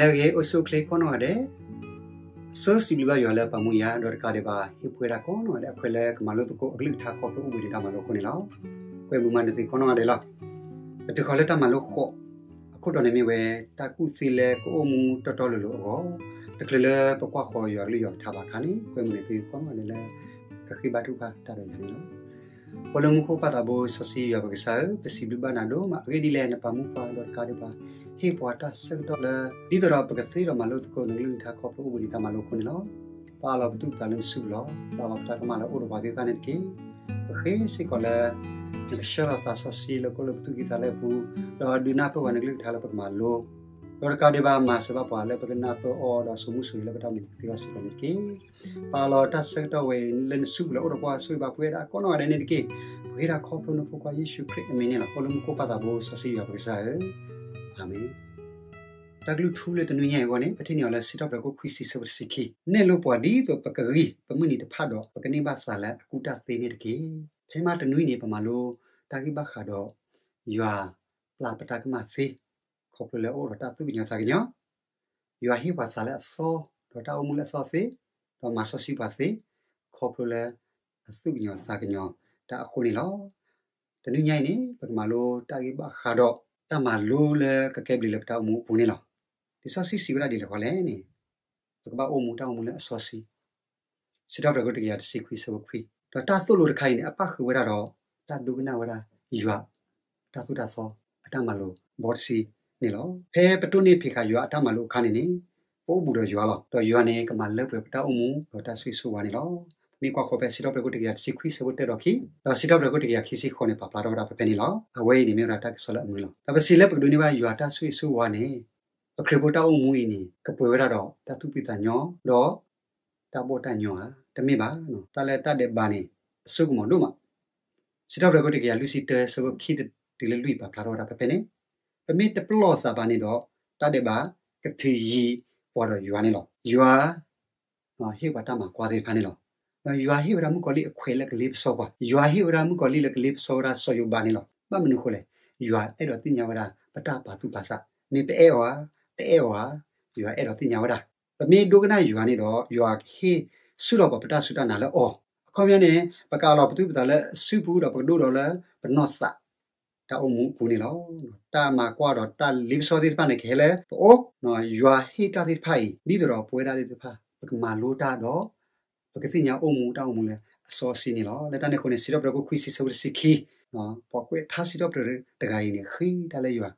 နံၤလၢအဂ့ၤ အိၣ်ဆူၣ်အိၣ်ချ့ကိးနီၢ်ဂၤဒဲး, အဆိစံးဘျုးဘၣ်ယွၤလၢပာ်မူယၤ ဒီးတကးဒံးဘၣ် ဟ့ၣ်ပှဲၤဒၣ်ကိးနီၢ်ဂၤဒဲး အခွဲးလၢကမၤလိသကိးအကလုၢ်ကထါခီဖျိအိၣ်ဘှံးနံၤတၢ်မၤလိအဃိန့ၣ်လီၤ. ကွဲမုာ်မၤနၢၤသုကိးနီၢ်ဂၤဒဲးလီၤ. ပတုၤဃီၤလၢတၢ်မၤလိဃိး အခိၣ်တီန့ၣ်မ့ၢ်ဝဲ တၢ်ကူၣ်သ့လၢကအိၣ်မူတီတီလိၤလိၤအဂီၢ်, တချုးလၢပကွၢ်ဃီၤယွၤကလုၢ်ယွၤကထါဘၣ်အခါန့ၣ် ကွဲမုာ်နၢၤသုကိးနီၢ်ဂၤဒဲးလၢ ကဃ့ဘါထုကဖၣ်တၢ်ဒီးယၤန့ၣ်လီၤ. အိၣ်လၢမူခိၣ်ပၢ်သးဘိစီဆှံယွၤပကစၢ်ဧၢ, ပစံးဘျုးဘၣ်နၤဒိၣ်မး အဂ့ၢ်ဒ်လဲၣ် နပာ်မူပှၤဒီးတကးဒံးဘၣ် ဟ့ၣ်ပှၤတၢ်ဆၢကတီၢ်လၢ ဒ်သိးဒီးပကသ့ဒီးမၤလိသကိးနကလုၢ်ကထါခီဖျိအိၣ်ဘှံးနံၤတၢ်မၤလိအဃိန့ၣ်လီၤ. ပအၢၣ်လီၤပသူၣ်ပသးလၢနစုပူၤလီၤ. ပအၢၣ်လီၤပတၢ်ကမၣ်လၢအိၣ်ဒီးပှၤသ့ၣ်တဖၣ်န့ၣ်တက့ၢ်. ပဃ့စ့ၢ်ကီးလၢ နကဆှၢလီၤသးစီဆှံလၢကအိၣ်လၢပသူၣ်ကံၢ်သးလဲပူၤ, ဒီးဒုးနၢ်ပၢၢ်ပှၤနကလုၢ်ကထါလၢပကမၤလိ, ဒီးတကးဒံးဘၣ်မၤစၢၤဘၣ်ပှၤလၢပကနၢ်ပၢၢ်အီၤဒီးစိာ်မူစိာ်ဂဲၤလၢပတၢ်မံၤသ့အီၤစ့ၢ်ကီးန့ၣ်တက့ၢ်. ပအၢၣ်လီၤတၢ်ဆၢကတီၢ်ဝဲအံၤလၢနစုပူၤလၢအိၣ်ဒီးပှၤဆိၣ်ဂ့ၤဘၣ်ပှၤဒၣ်ကိးနီၢ်ဂၤဒဲးန့ၣ်တက့ၢ်. ပဃ့တၢ်ခီဖျိနဖိခွါယ့ၣ်ၡူးခရံာ်အမံၤန့ၣ်လီၤ. အိၣ်လၢမူခိၣ်ပၢ်သးဘိစီဆှံယွၤပကစၢ်ဧၢ, အၤမ့ၣ်. တၢ်ကလုၢ်ထူလၢတနွံညါအံၤအဂီၢ်န့ၣ် ပထံၣ်န့ၢ်အီၤလၢစံးထီၣ်ပတြၢၤခိၣ်ခွံဆံဆၢဖိတဆံခံ, နဲၣ်လိပှၤဒ်သိးပကဂံၢ်ပမုၢ်နံၤတဖၣ်ဒီး ပကန့ၢ်ဘၣ်သးလၢအကူၣ်တၢ်သ့န့ၣ်တက့ၢ်. ဖဲမးတနွံန့ၣ် ပမၤလိတၢ်ဂံၢ်ဘၣ်ဃးဒီး ယွၤပျၢ်ပတၢ်ကမၣ်သ့ ခီဖျိလၢအအိၣ်ဒီးတၢ်သူၣ်ကညီၤသးကညီၤ, ယွၤဟ့ၣ်ပှၤသးလၢအသီ ဒီးတၢ်အိၣ်မူလၢအသီသ့, ဒီးမၤစီဆှံပှၤသ့ ခီဖျိလၢအသူၣ်ကညီၤသးကညီၤတၢ်အဃိန့ၣ်လီၤ. တနွံညါအံၤန့ၣ် ပကမၤလိတၢ်ဂ့ၢ်ဘၣ်ဃးဒီး တၢ်မၤလိလၢကကဲဘျုးလၢပတၢ်အိၣ်မူအပူၤန့ၣ်လီၤ. လံာ်စီဆှံစံးဝဲဒၣ်ဒ်လဲၣ်ဃီလဲၣ်န့ၣ်, ပကဘၣ်အိၣ်မူတၢ်အိၣ်မူလၢအစီဆှံ စံးထီၣ်ပတြၢၤခိၣ်တကယၤတဆံခွံဆၢဖိခွံ, ဒီးတၢ်သိၣ်လိတခါအံၤန့ၣ် အပၣ်ဃုာ်ဝဲဒၣ်ဒီး တၢ်ဒိကနၣ်ဝဲဒၣ်ယွၤ တၢ်သိၣ်တၢ်သီ အတၢ်မၤလိဘီတဆံန့ၣ်လီၤ. ဖဲပတိၢ်န့ၢ်ဖံးဃာ်ယွၤအတၢ်မၤလိအခါန့ၣ်န့ၣ်, ပအိၣ်ဘူးဒီးယွၤလီၤ. ဒီးယွၤန့ၣ် ကမၤလၢပှဲၤပတၢ်အိၣ်မူဒီးတၢ်ဆိၣ်ဂ့ၤဆိၣ်ဝါန့ၣ်လီၤ. ပမ့ၢ်ကွၢ်ဃီဖဲစံးထီၣ်ပတြၢၤခိၣ်တကယၤတဆံခွံဆၢဖိတၢဒီးခံ, ဒီးစံးထီၣ်ပတြၢၤခိၣ်တကယၤခံဆံဃိးန့ၣ် ပာ်ဖျါထီၣ်ဝဲဒၣ်ဖဲဖဲန့ၣ်လီၤ. အဝဲအံၤန့ၣ်မ့ၢ်ဝဲဒၣ်တၢ်ကစီၣ်လၢအမုာ်လီၤ. ဒီးပစံးလၢပကဒိးန့ၢ်ဘၣ်ယွၤတၢ်ဆိၣ်ဂ့ၤဆိၣ်ဝါန့ၣ် ပခရံာ်ဖိတၢ်အိၣ်မူအံၤန့ၣ် ကပှဲၤဝဲဒၣ်ဒီးတၢ်သူၣ်ဖှံသးညီ ဒီး တၢ်ဘီၣ်တၢ်ညီဧါ, တမ့ၢ်ဘၣ်. တၢ်လၢတၢ်ဒဲးဘးန့ၣ် အစိကမီၤဒိၣ်မး. စံးထီၣ်ပတြၢၤခိၣ်တကယၤလွံၢ်ဆံတၢဆၢဖိခံတုၤလၢလွံၢ်ပာ်ဖျါထီၣ်ဝဲဒၣ်ဖဲဖဲန့ၣ်, ပမ့ၢ်တပလီၢ်သးဘၣ်န့ၣ်ဒီး တၢ်ဒဲးဘးကထုးယံၤပှၤဒီးယွၤန့ၣ်လီၤ. ယွၤ ဟ့ၣ်ပှၤတၢ်မၤကွၢ်သ့ၣ်တဖၣ်န့ၣ်လီၤ. ဒီးယွၤဟ့ၣ်ဝဲဒၣ်မုၣ်ကီၤလံၢ်အခွဲးလၢကလ့ပစီပှၤ, ယွၤဟ့ၣ်ဝဲဒၣ်မုၣ်ကီၤလံၢ်လၢကလ့ပစီဝဲဒၣ်စီၤယိၤဘးန့ၣ်လီၤ. ဘၣ်မနုၤအဃိလဲၣ်, ယွၤအဲၣ်ဒိးသ့ၣ်ညါဝဲဒၣ် ပတၢ်ပာ်သူၣ်ပာ်သး, မ့ၢ်ပအဲၣ်အီၤဧါ, တအဲၣ်အီၤဧါ, ယွၤအဲၣ်ဒိးသ့ၣ်ညါဝဲဒၣ်. ပမ့ၢ်ဒိကနၣ်ယွၤန့ၣ်ဒီး ယွၤကဟ့ၣ်ဆူၣ်ထီၣ်ပှၤပတၢ်စူၢ်တၢ်နာ်လၢအီၤ. အခီပညီန့ၣ် ပကအၢၣ်လီၤပသူၣ်ပသးလၢအစုပူၤဒီးပကဒိၣ်ဒီးလၢပနီၢ်သး တၢ်အိၣ်မူအပူၤန့ၣ်လီၤ. တၢ်မၤကွၢ်ဒီးတၢ်လ့ပစီသ့ၣ်တဖၣ်န့ၣ် ကဟဲလၢပအိၣ်, ယွၤဟ့ၣ်တၢ်သ့ၣ်တဖၣ်အံၤ ဒ်သိးဒီးပဝဲဒၣ်သ့ၣ်တဖၣ် ပကမၤလိတၢ်ဒီး ပကသ့ၣ်ညါအိၣ်မူတၢ်အိၣ်မူလၢအစီအဆှံန့ၣ်လီၤ. လၢတၢ်န့ၣ်အဃိန့ၣ် စံးထီၣ်ပတြၢၤခိၣ်ခွံဆံဆၢဖိတဆံခံ, ပှၤကွဲးထါစံးထီၣ်ပတြၢၤတဂၤအံၤန့ၣ် ဃ့တၢ်လၢယွၤ,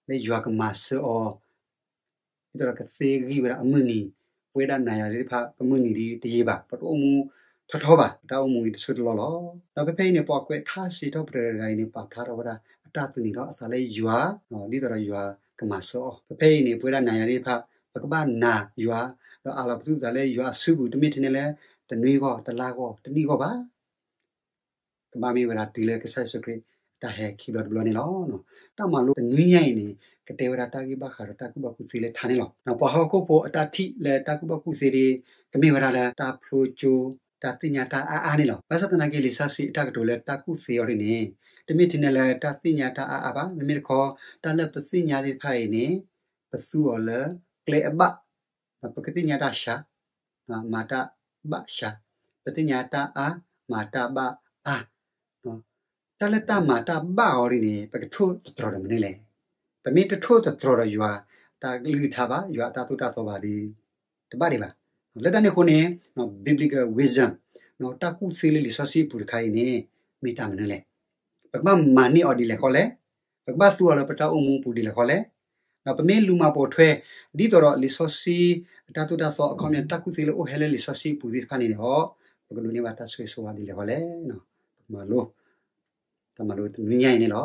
လၢယွၤကမၤစၢၤအီၤ ဒ်သိးဒီးကသ့ဂံၢ်ဝဲဒၣ်အမုၢ်နံၤ, ပဝဲဒၣ်နၤယၤသ့ၣ်တဖၣ် ပမုၢ်နံၤဒ်တယံာ်ဘၣ်, ပတအိၣ်မူထီထီဘၣ်, ပတၢ်အိၣ်မူအံၤတဆိတလီလီၤ. ဒီးဖဲဖဲအံၤန့ၣ် ပှၤကွဲးထါစံးထီၣ်ပတြၢၤတဂၤအံၤန့ၣ် ပာ်ဖျါထီၣ်ဝဲဒၣ်အတၢ်သန့ၤထီၣ်အသးလၢယွၤ, ဒ်သိးဒီးယွၤကမၤစၢၤအီၤ. ဖဲဖဲအံၤန့ၣ် ပဝဲဒၣ်နၤယၤသ့ၣ်တဖၣ် ပကဘၣ်နာ်ယွၤ, ဒီးအၢၣ်လီၤပသူၣ်ပသးလၢယွၤအစုပူၤ တမ့ၢ်ထဲန့ၣ်လၢ တနွံဂီၢ်, တလါဂီၢ်, တနံၣ်ဂီၢ်ဘၣ်. ကဘၣ်မ့ၢ်ဝဲဒၣ်တုၤလၢကစၢ်ယ့ၣ်ၡူးခရံာ်အတၢ်ဟဲခံဘျီတဘျီန့ၣ်လီၤ. တၢ်မၤလိတနွံညါအံၤန့ၣ် ကတဲဝဲဒၣ်တၢ်ဂ့ၢ်ဘၣ်ဃးဒီးတၢ်ကူၣ်ဘၣ်ကူၣ်သ့လၢထါန့ၣ်လီၤ. ပှၤဟီၣ်ခိၣ်ဖိအတၢ်ထံၣ်လၢတၢ်ကူၣ်ဘၣ်ကူၣ်သ့ဒ် ကမ့ၢ်ဝဲဒၣ်လၢတၢ်ဖျိကၠိ တၢ်သ့ၣ်ညါတၢ်အါအါန့ၣ်လီၤ. ဘၣ်ဆၣ်သနာ်က့ လံာ်စီဆှံအတၢ်ကတိၤလၢတၢ်ကူၣ်သ့အီၤဒ်န့ၣ် တမ့ၢ်ထဲန့ၣ်လၢတၢ်သ့ၣ်ညါတၢ်အါအါဘၣ်. မ့မ့ၢ်တခီ တၢ်လၢပသ့ၣ်ညါသ့ၣ်တဖၣ်အံၤန့ၣ် ပသူအီၤလၢကျဲအဘၣ်, ပကသ့ၣ်ညါတၢ်စှၤ မၤတၢ်ဘၣ်စှၤ, ပသ့ၣ်ညါတၢ်အါ မၤတၢ်ဘၣ်အါ, တၢ်လၢတၢ်မၤတၢ်ဘၣ်အီၤဒ်န့ၣ် ပကထိၣ်သတြီၤဒီးမနုၤလဲၣ်. ပမ့ၢ်တထိၣ်သတြီၤဒီးယွၤ တၢ်ကလုၢ်ကထါဘၣ်, ယွၤအတၢ်သိၣ်တၢ်သီဘၣ်ဒီး တဘၣ်ဒံးဘၣ်. လၢတၢ်န့ၣ်အဃိန့ၣ် biblical wisdom တၢ်ကူၣ်သ့လၢလံာ်စီဆှံအပူၤတခါအံၤန့ၣ် မ့ၢ်တၢ်မနုၤလဲၣ်. ပကဘၣ်မၤန့ၢ်အီၤဒ်လဲၣ်ဃီလဲၣ်. ပကဘၣ်သူအီၤလၢပတၢ်အိၣ်မူအပူၤဒ်လဲၣ်ဃီလဲၣ်. ဒီးပမ့ၢ်လူၤမၤပိာ်ထွဲ ဒ်သိးဒီးလံာ်စီဆှံအတၢ်သိၣ်တၢ်သီအခီပညီ တၢ်ကူၣ်သ့လၢအိၣ်ဟဲလၢလံာ်စီဆှံအပူၤသ့ၣ်တဖၣ်န့ၣ်ဒီး ပကဒိးန့ၢ်ဘၣ်တၢ်ဆိၣ်ဂ့ၤဆိၣ်ဝါဒ်လဲၣ်ဃီလဲၣ်. ပကမၤလိ တၢ်မၤလိတနွံညါအံၤန့ၣ်လီၤ.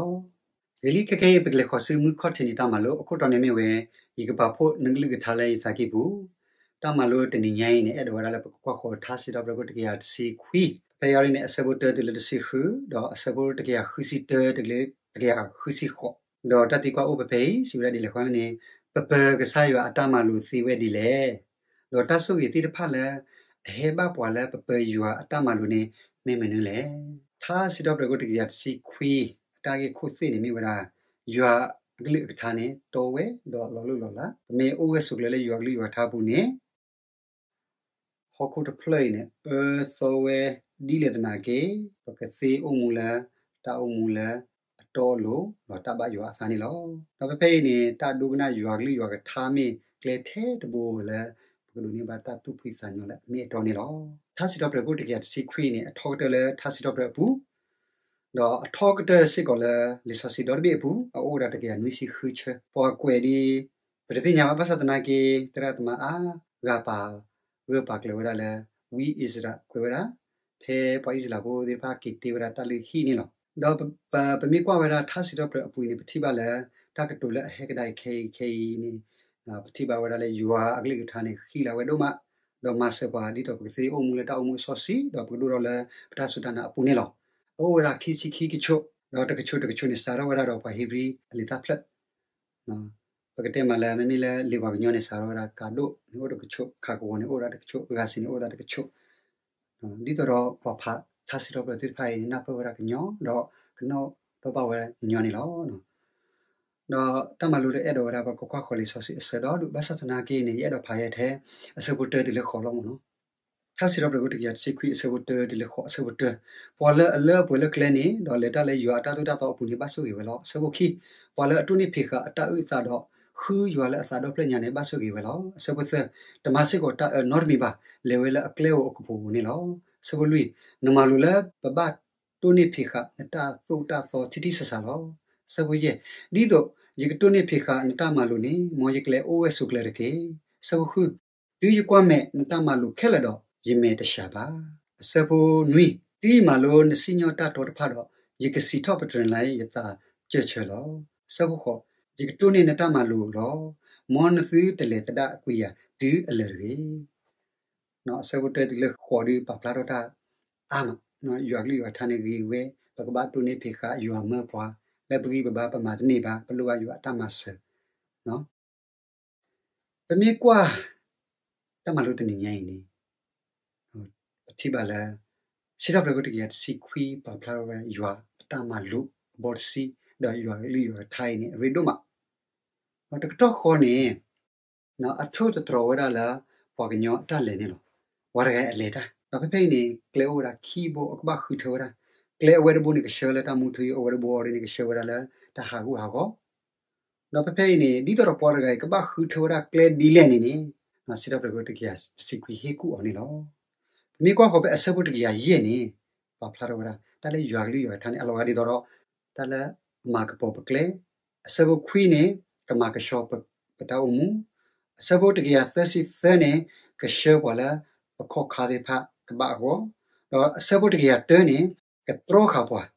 ဂ့ၤလံ ခဲကနံၣ်အံၤ ပကလဲၤဃီၤဆူမုၢ်ခီၣ်ထံးနံၤတၢ်မၤလိ အခိၣ်တီန့ၣ်မ့ၢ်ဝဲ ယကပာ်ဖှိၣ်နကလုၢ်ကထါလၢယသးကံၢ်ပူၤ. တၢ်မၤလိတနံၤညါအံၤန့ၣ် အဲၣ်ဒိးဝဲဒၣ်လၢပကကွၢ်ဃီၤထါစံးထီၣ်ပတြၢၤခိၣ်တကယၤတဆံခွံ, ဖဲအံၤန့ၣ် အဆၢဖိတၢတုၤလၢတဆံဃု, ဒီးအဆၢဖိတကယၤဃုဆံတၢတုၤလၢတကယၤဃုဆံဃိး, ဒီးတၢ်သံကွၢ်အိၣ်ဖဲဖဲအံၤ စံးဝဲဒၣ်ဒ်လဲၣ်ဃီန့ၣ်, ပပၢၤကစၢ်ယွၤအတၢ်မၤလိာ်သ့ဝဲဒ်လဲၣ်. ဒီးတၢ်ဆိၣ်ဂ့ၤသ့ၣ်တဖၣ်လၢ အဟဲဘၣ်ပှၤလၢပပၢၤယွၤအတၢ်မၤလိာ်န့ၣ် မ့ၢ်မနုၤလဲၣ်. ထါစံးထီၣ်ပတြၢၤခိၣ်တကယၤတဆံခွံ အတၢ်ဂ့ၢ်ခိၣ်သ့ၣ်န့ၣ်မ့ၢ်ဝဲဒၣ် ယွၤ အကလုၢ်အကထါန့ၣ် တီဝဲဒီးလီၤလိၢ်လီၤလး. ပမ့ၢ်အိၣ်ဂၢၢ်ဆိးကျၢၤလၢယွၤအကလုၢ်ယွၤအကထါအပူၤန့ၣ် ဟီၣ်ခိၣ်တဖျၢၣ်အံၤန့ၣ် အၢသီဝဲဒ်လဲၣ်သနာ်က့ ပကသ့အိၣ်မူလၢ တၢ်အိၣ်မူလၢအတီအလိၤ ဒီးတၢ်ဘၣ်ယွၤအသးန့ၣ်လီၤ. ဒီးဖဲဖဲအံၤန့ၣ် တၢ်ဒိကနၣ်ယွၤအကလုၢ်ယွၤအကထါမ့ၢ်ကျဲထဲတဘိလၢ ပကဒိးန့ၢ်ဘၣ်တၢ်သူၣ်ဖှံသးညီလၢအမ့ၢ်အတီန့ၣ်လီၤ. ထါစံးထီၣ်ပတြၢၤခိၣ်တကယၤတဆံခွံန့ၣ် အထီကတၢၢ်လၢထါစံးထီၣ်ပတြၢၤအပူၤ ဒီးအထီကတၢၢ်စ့ၢ်ကီးလၢလံာ်စီဆှံဒီတဘ့ၣ်အပူၤ အအိၣ်ဝဲဒၣ်တကယၤနွံဆံဃုဆၢ. ပှၤကွဲးဒ် ပတသ့ၣ်ညါဘၣ် ဘၣ်ဆၣ်သနာ်က့ သရၣ်သမါအါဂၤပာ်ဂၢၢ်ပာ်ကျၢၤဝဲဒၣ်လၢ ဝံအံၣ်စရ့လးကွဲးဝဲဒၣ် ဖဲပှၤအံၣ်စရ့လးဖိသ့ၣ်တဖၣ်က့ၤတ့ဝဲဒၣ်တၢ်လုၢ်ဟံၣ်န့ၣ်လီၤ. ဒီးပ ပ ပမ့ၢ်ကွၢ်ဝဲဒၣ်ထါစံးထီၣ်ပတြၢၤအပူၤအံၤန့ၣ် ပထံၣ်ဘၣ်လၢ တၢ်ကတိၤလၢအဟဲကဒါအံၤခဲအံၤခဲအံၤန့ၣ် ပထံၣ်ဘၣ်ဝဲဒၣ်လၢယွၤအကလုၢ်ကထါန့ၣ် ဃံလၤဝဲဒိၣ်မး, ဒီးမၤစၢၤပှၤဒ်သိးပကသ့အိၣ်မူလၢတၢ်အိၣ်မူအစီဆှံ ဒီးပကဒိၣ်ထီၣ်လၢပတၢ်စူၢ်တၢ်နာ်အပူၤန့ၣ်လီၤ. အအိၣ်ဝဲဒၣ်ခံဆံခံကဆိး, ဒီးတကဆိးတကဆိးန့ၣ် စးထီၣ်ဝဲဒၣ်ဒီးပှၤဧ့ၤဘြံၤအလံာ်တၢ်ဖျၢၣ် ပကတဲမးလၢ မ့မ့ၢ်လၢလံာ်ပှၤကညီန့ၣ် စးထီၣ်ဝဲဒၣ် ကၤဒိၣ်န့ၣ်အိၣ်တကဆိး, ခးကဝီၤန့ၣ်အိၣ်ဒၣ်တကဆိး, ဂၤစံးန့ၣ်အိၣ်ဒၣ်တကဆိး, ဒ်သိးဒီးပှၤဖးထါစံးထီၣ်ပတြၢၤသ့ၣ်တဖၣ်အံၤန့ၣ် နၢ်ပၢၢ်ဝဲဒၣ်ကညီ, ဒီးကနီၣ်ထီၣ်ဘၣ်ဝဲညီန့ၣ်လီၤ. ဒီးတၢ်မၤလိလၢအဲၣ်ဒိးဝဲဒၣ် ပကကွၢ်ဃီၤလံာ်စီဆှံအဆၢဒီဒူၣ်, ဘၣ်ဆၣ်သနာ်က့န့ၣ် ယအဲၣ်ဒိးဖးယဲထဲ အဆၢဖိတၢတုၤလၢဃိးလီၤမ့ၢ်နီၤ. ထါစံးထီၣ်ပတြၢၤခိၣ်တကယၤတဆံခွံ အဆၢဖိတၢတုၤလၢဃိး, အဆၢဖိတၢ, ပှၤလၢအလၢအပှဲၤလၢကျဲန့ၣ် ဒီးလဲၤတၢ်လၢယွၤအတၢ်သိၣ်တၢ်သီအပူၤန့ၣ် ဘၣ်ဆိၣ်ဂ့ၤဝဲလီၤ. အဆၢဖိခံ, ပှၤလၢအတိၢ်နီၣ်ဖံးဃာ်အတၢ်အုၣ်အသးဒီး ဃုယွၤလၢအသးဒီဖျၢၣ်ညါန့ၣ် ဘၣ်ဆိၣ်ဂ့ၤဝဲလီၤ. အဆၢဖိသၢ, တမၤစ့ၢ်ကီးတၢ်အၢနီတမံၤဘၣ်, လဲၤဝဲလၢအကျဲဧိၤအကပူၤဧိၤန့ၣ်လီၤ. အဆၢဖိလွံၢ်, နမၤလိာ်လၢပဘၣ်တိၢ်နီၣ်ဖံးဃာ်နတၢ်သိၣ်တၢ်သီထံထံဆးဆးလီၤ. အဆၢဖိယဲၢ်, ဒ်သိးယကတိၢ်နီၣ်ဖံးဃာ်နတၢ်မၤလိာ်န့ၣ် မ်ယကလဲၤအိၣ်ဝဲဆိးကျၢၤတက့ၢ်. အဆၢဖိဃု, တုၤယကွၢ်မဲာ်နတၢ်မၤလိာ်ခဲလၢာ်ဒီး ယမဲာ်တဆှးဘၣ်. အဆၢဖိနွံ, တုၤယမၤလိနစံၣ်ညီၣ်တၢ်တီတဖၣ်ဒီး ယကစံးထီၣ်ပတြၢၤနၤလၢယသးကၢၢ်ဆၢလီၤ. အဆၢဖိဃိး, ယကတိၢ်နီၣ်နတၢ်မၤလိာ်လီၤ. မ်နသုတလဲၤသဒၣ်ကွံာ်ယၤတုၤအလၢာ်တဂ့ၤ. အဆၢဖိတၢတုၤလၢဃိးဒုးပာ်ဖျါထီၣ်တၢ်အါမး, ယွၤကလုၢ်ယွၤကထါန့ၣ်ဂ့ၤဝဲ, ပကဘၣ်တိၢ်နီၣ်ဖံးဃာ်ယွၤမၢပှၤ, လၢပဂံၢ်ပဘါပမၤတန့ၢ်ဘၣ်, ပလိၣ်ဘၣ်ယွၤအတၢ်မၤစၢၤ ပမ့ၢ်ကွၢ် တၢ်မၤလိတနံၤညါအံၤန့ၣ် ပထံၣ်ဘၣ်လၢ စံးထီၣ်ပတြၢၤခိၣ်တကယၤတဆံခွံ ပာ်ဖျါထီၣ်ဝဲယွၤအတၢ်မၤလိာ်အဘီတဆံ ဒီးယွၤကလုၢ်ယွၤကထါအံၤန့ၣ် အရ့ဒိၣ်မး. တကတီၢ်ဃီန့ၣ် အထိၣ်သတြီၤဝဲဒၣ်လၢ ပှၤကညီအတၢ်လဲၤန့ၣ်လီၤ. ပှၤတဂၤအလဲၤတၢ် ဒီးဖဲဖဲအံၤန့ၣ် ကျဲအိၣ်ဝဲဒၣ်ခံဘိ အကဘၣ်ဃုထၢဝဲဒၣ်, ကျဲအဝဲတဘိန့ၣ် ကဆှၢလၢတၢ်မူထူယိာ်, အဝဲတဘိအံၤန့ၣ် ကဆှၢဝဲဒၣ်လၢတၢ်ဟးဂူာ်ဟးဂီၤ ဒီးဖဲဖဲအံၤန့ၣ် ဒ်သိးဒီးပှၤတဂၤအံၤ ကဘၣ်ဃုထၢဝဲဒၣ်ကျဲဒ်လဲၣ်န့ၣ်န့ၣ် စံးထီၣ်ပတြၢၤခိၣ်တကယၤတဆံခွံ ဟ့ၣ်ကူၣ်အီၤန့ၣ်လီၤ. ပမ့ၢ်ကွၢ်ဃီၤဖဲအဆၢဖိတကယၤယဲၢ်န့ၣ် ပာ်ဖျါထီၣ်ဝဲဒၣ် တၢ်လၢယွၤကလုၢ်ယွၤကထါန့ၣ် အလီၤဂာ်ဒ်သိးဒီး တၢ်လၢအမၤကပီၤပကျဲ, အဆၢဖိခွံန့ၣ် ကမၤကဆှီပတၢ်အိၣ်မူ, အဆၢဖိတကယၤသၢဆံသၢန့ၣ် ကဆှၢပှၤလၢပခီၣ်ခါသ့ၣ်တဖၣ်ကဘၣ်အဂီၢ်, ဒီးအဆၢဖိတကယၤတၢန့ၣ် ကတြီဃာ်ပှၤ ဒ်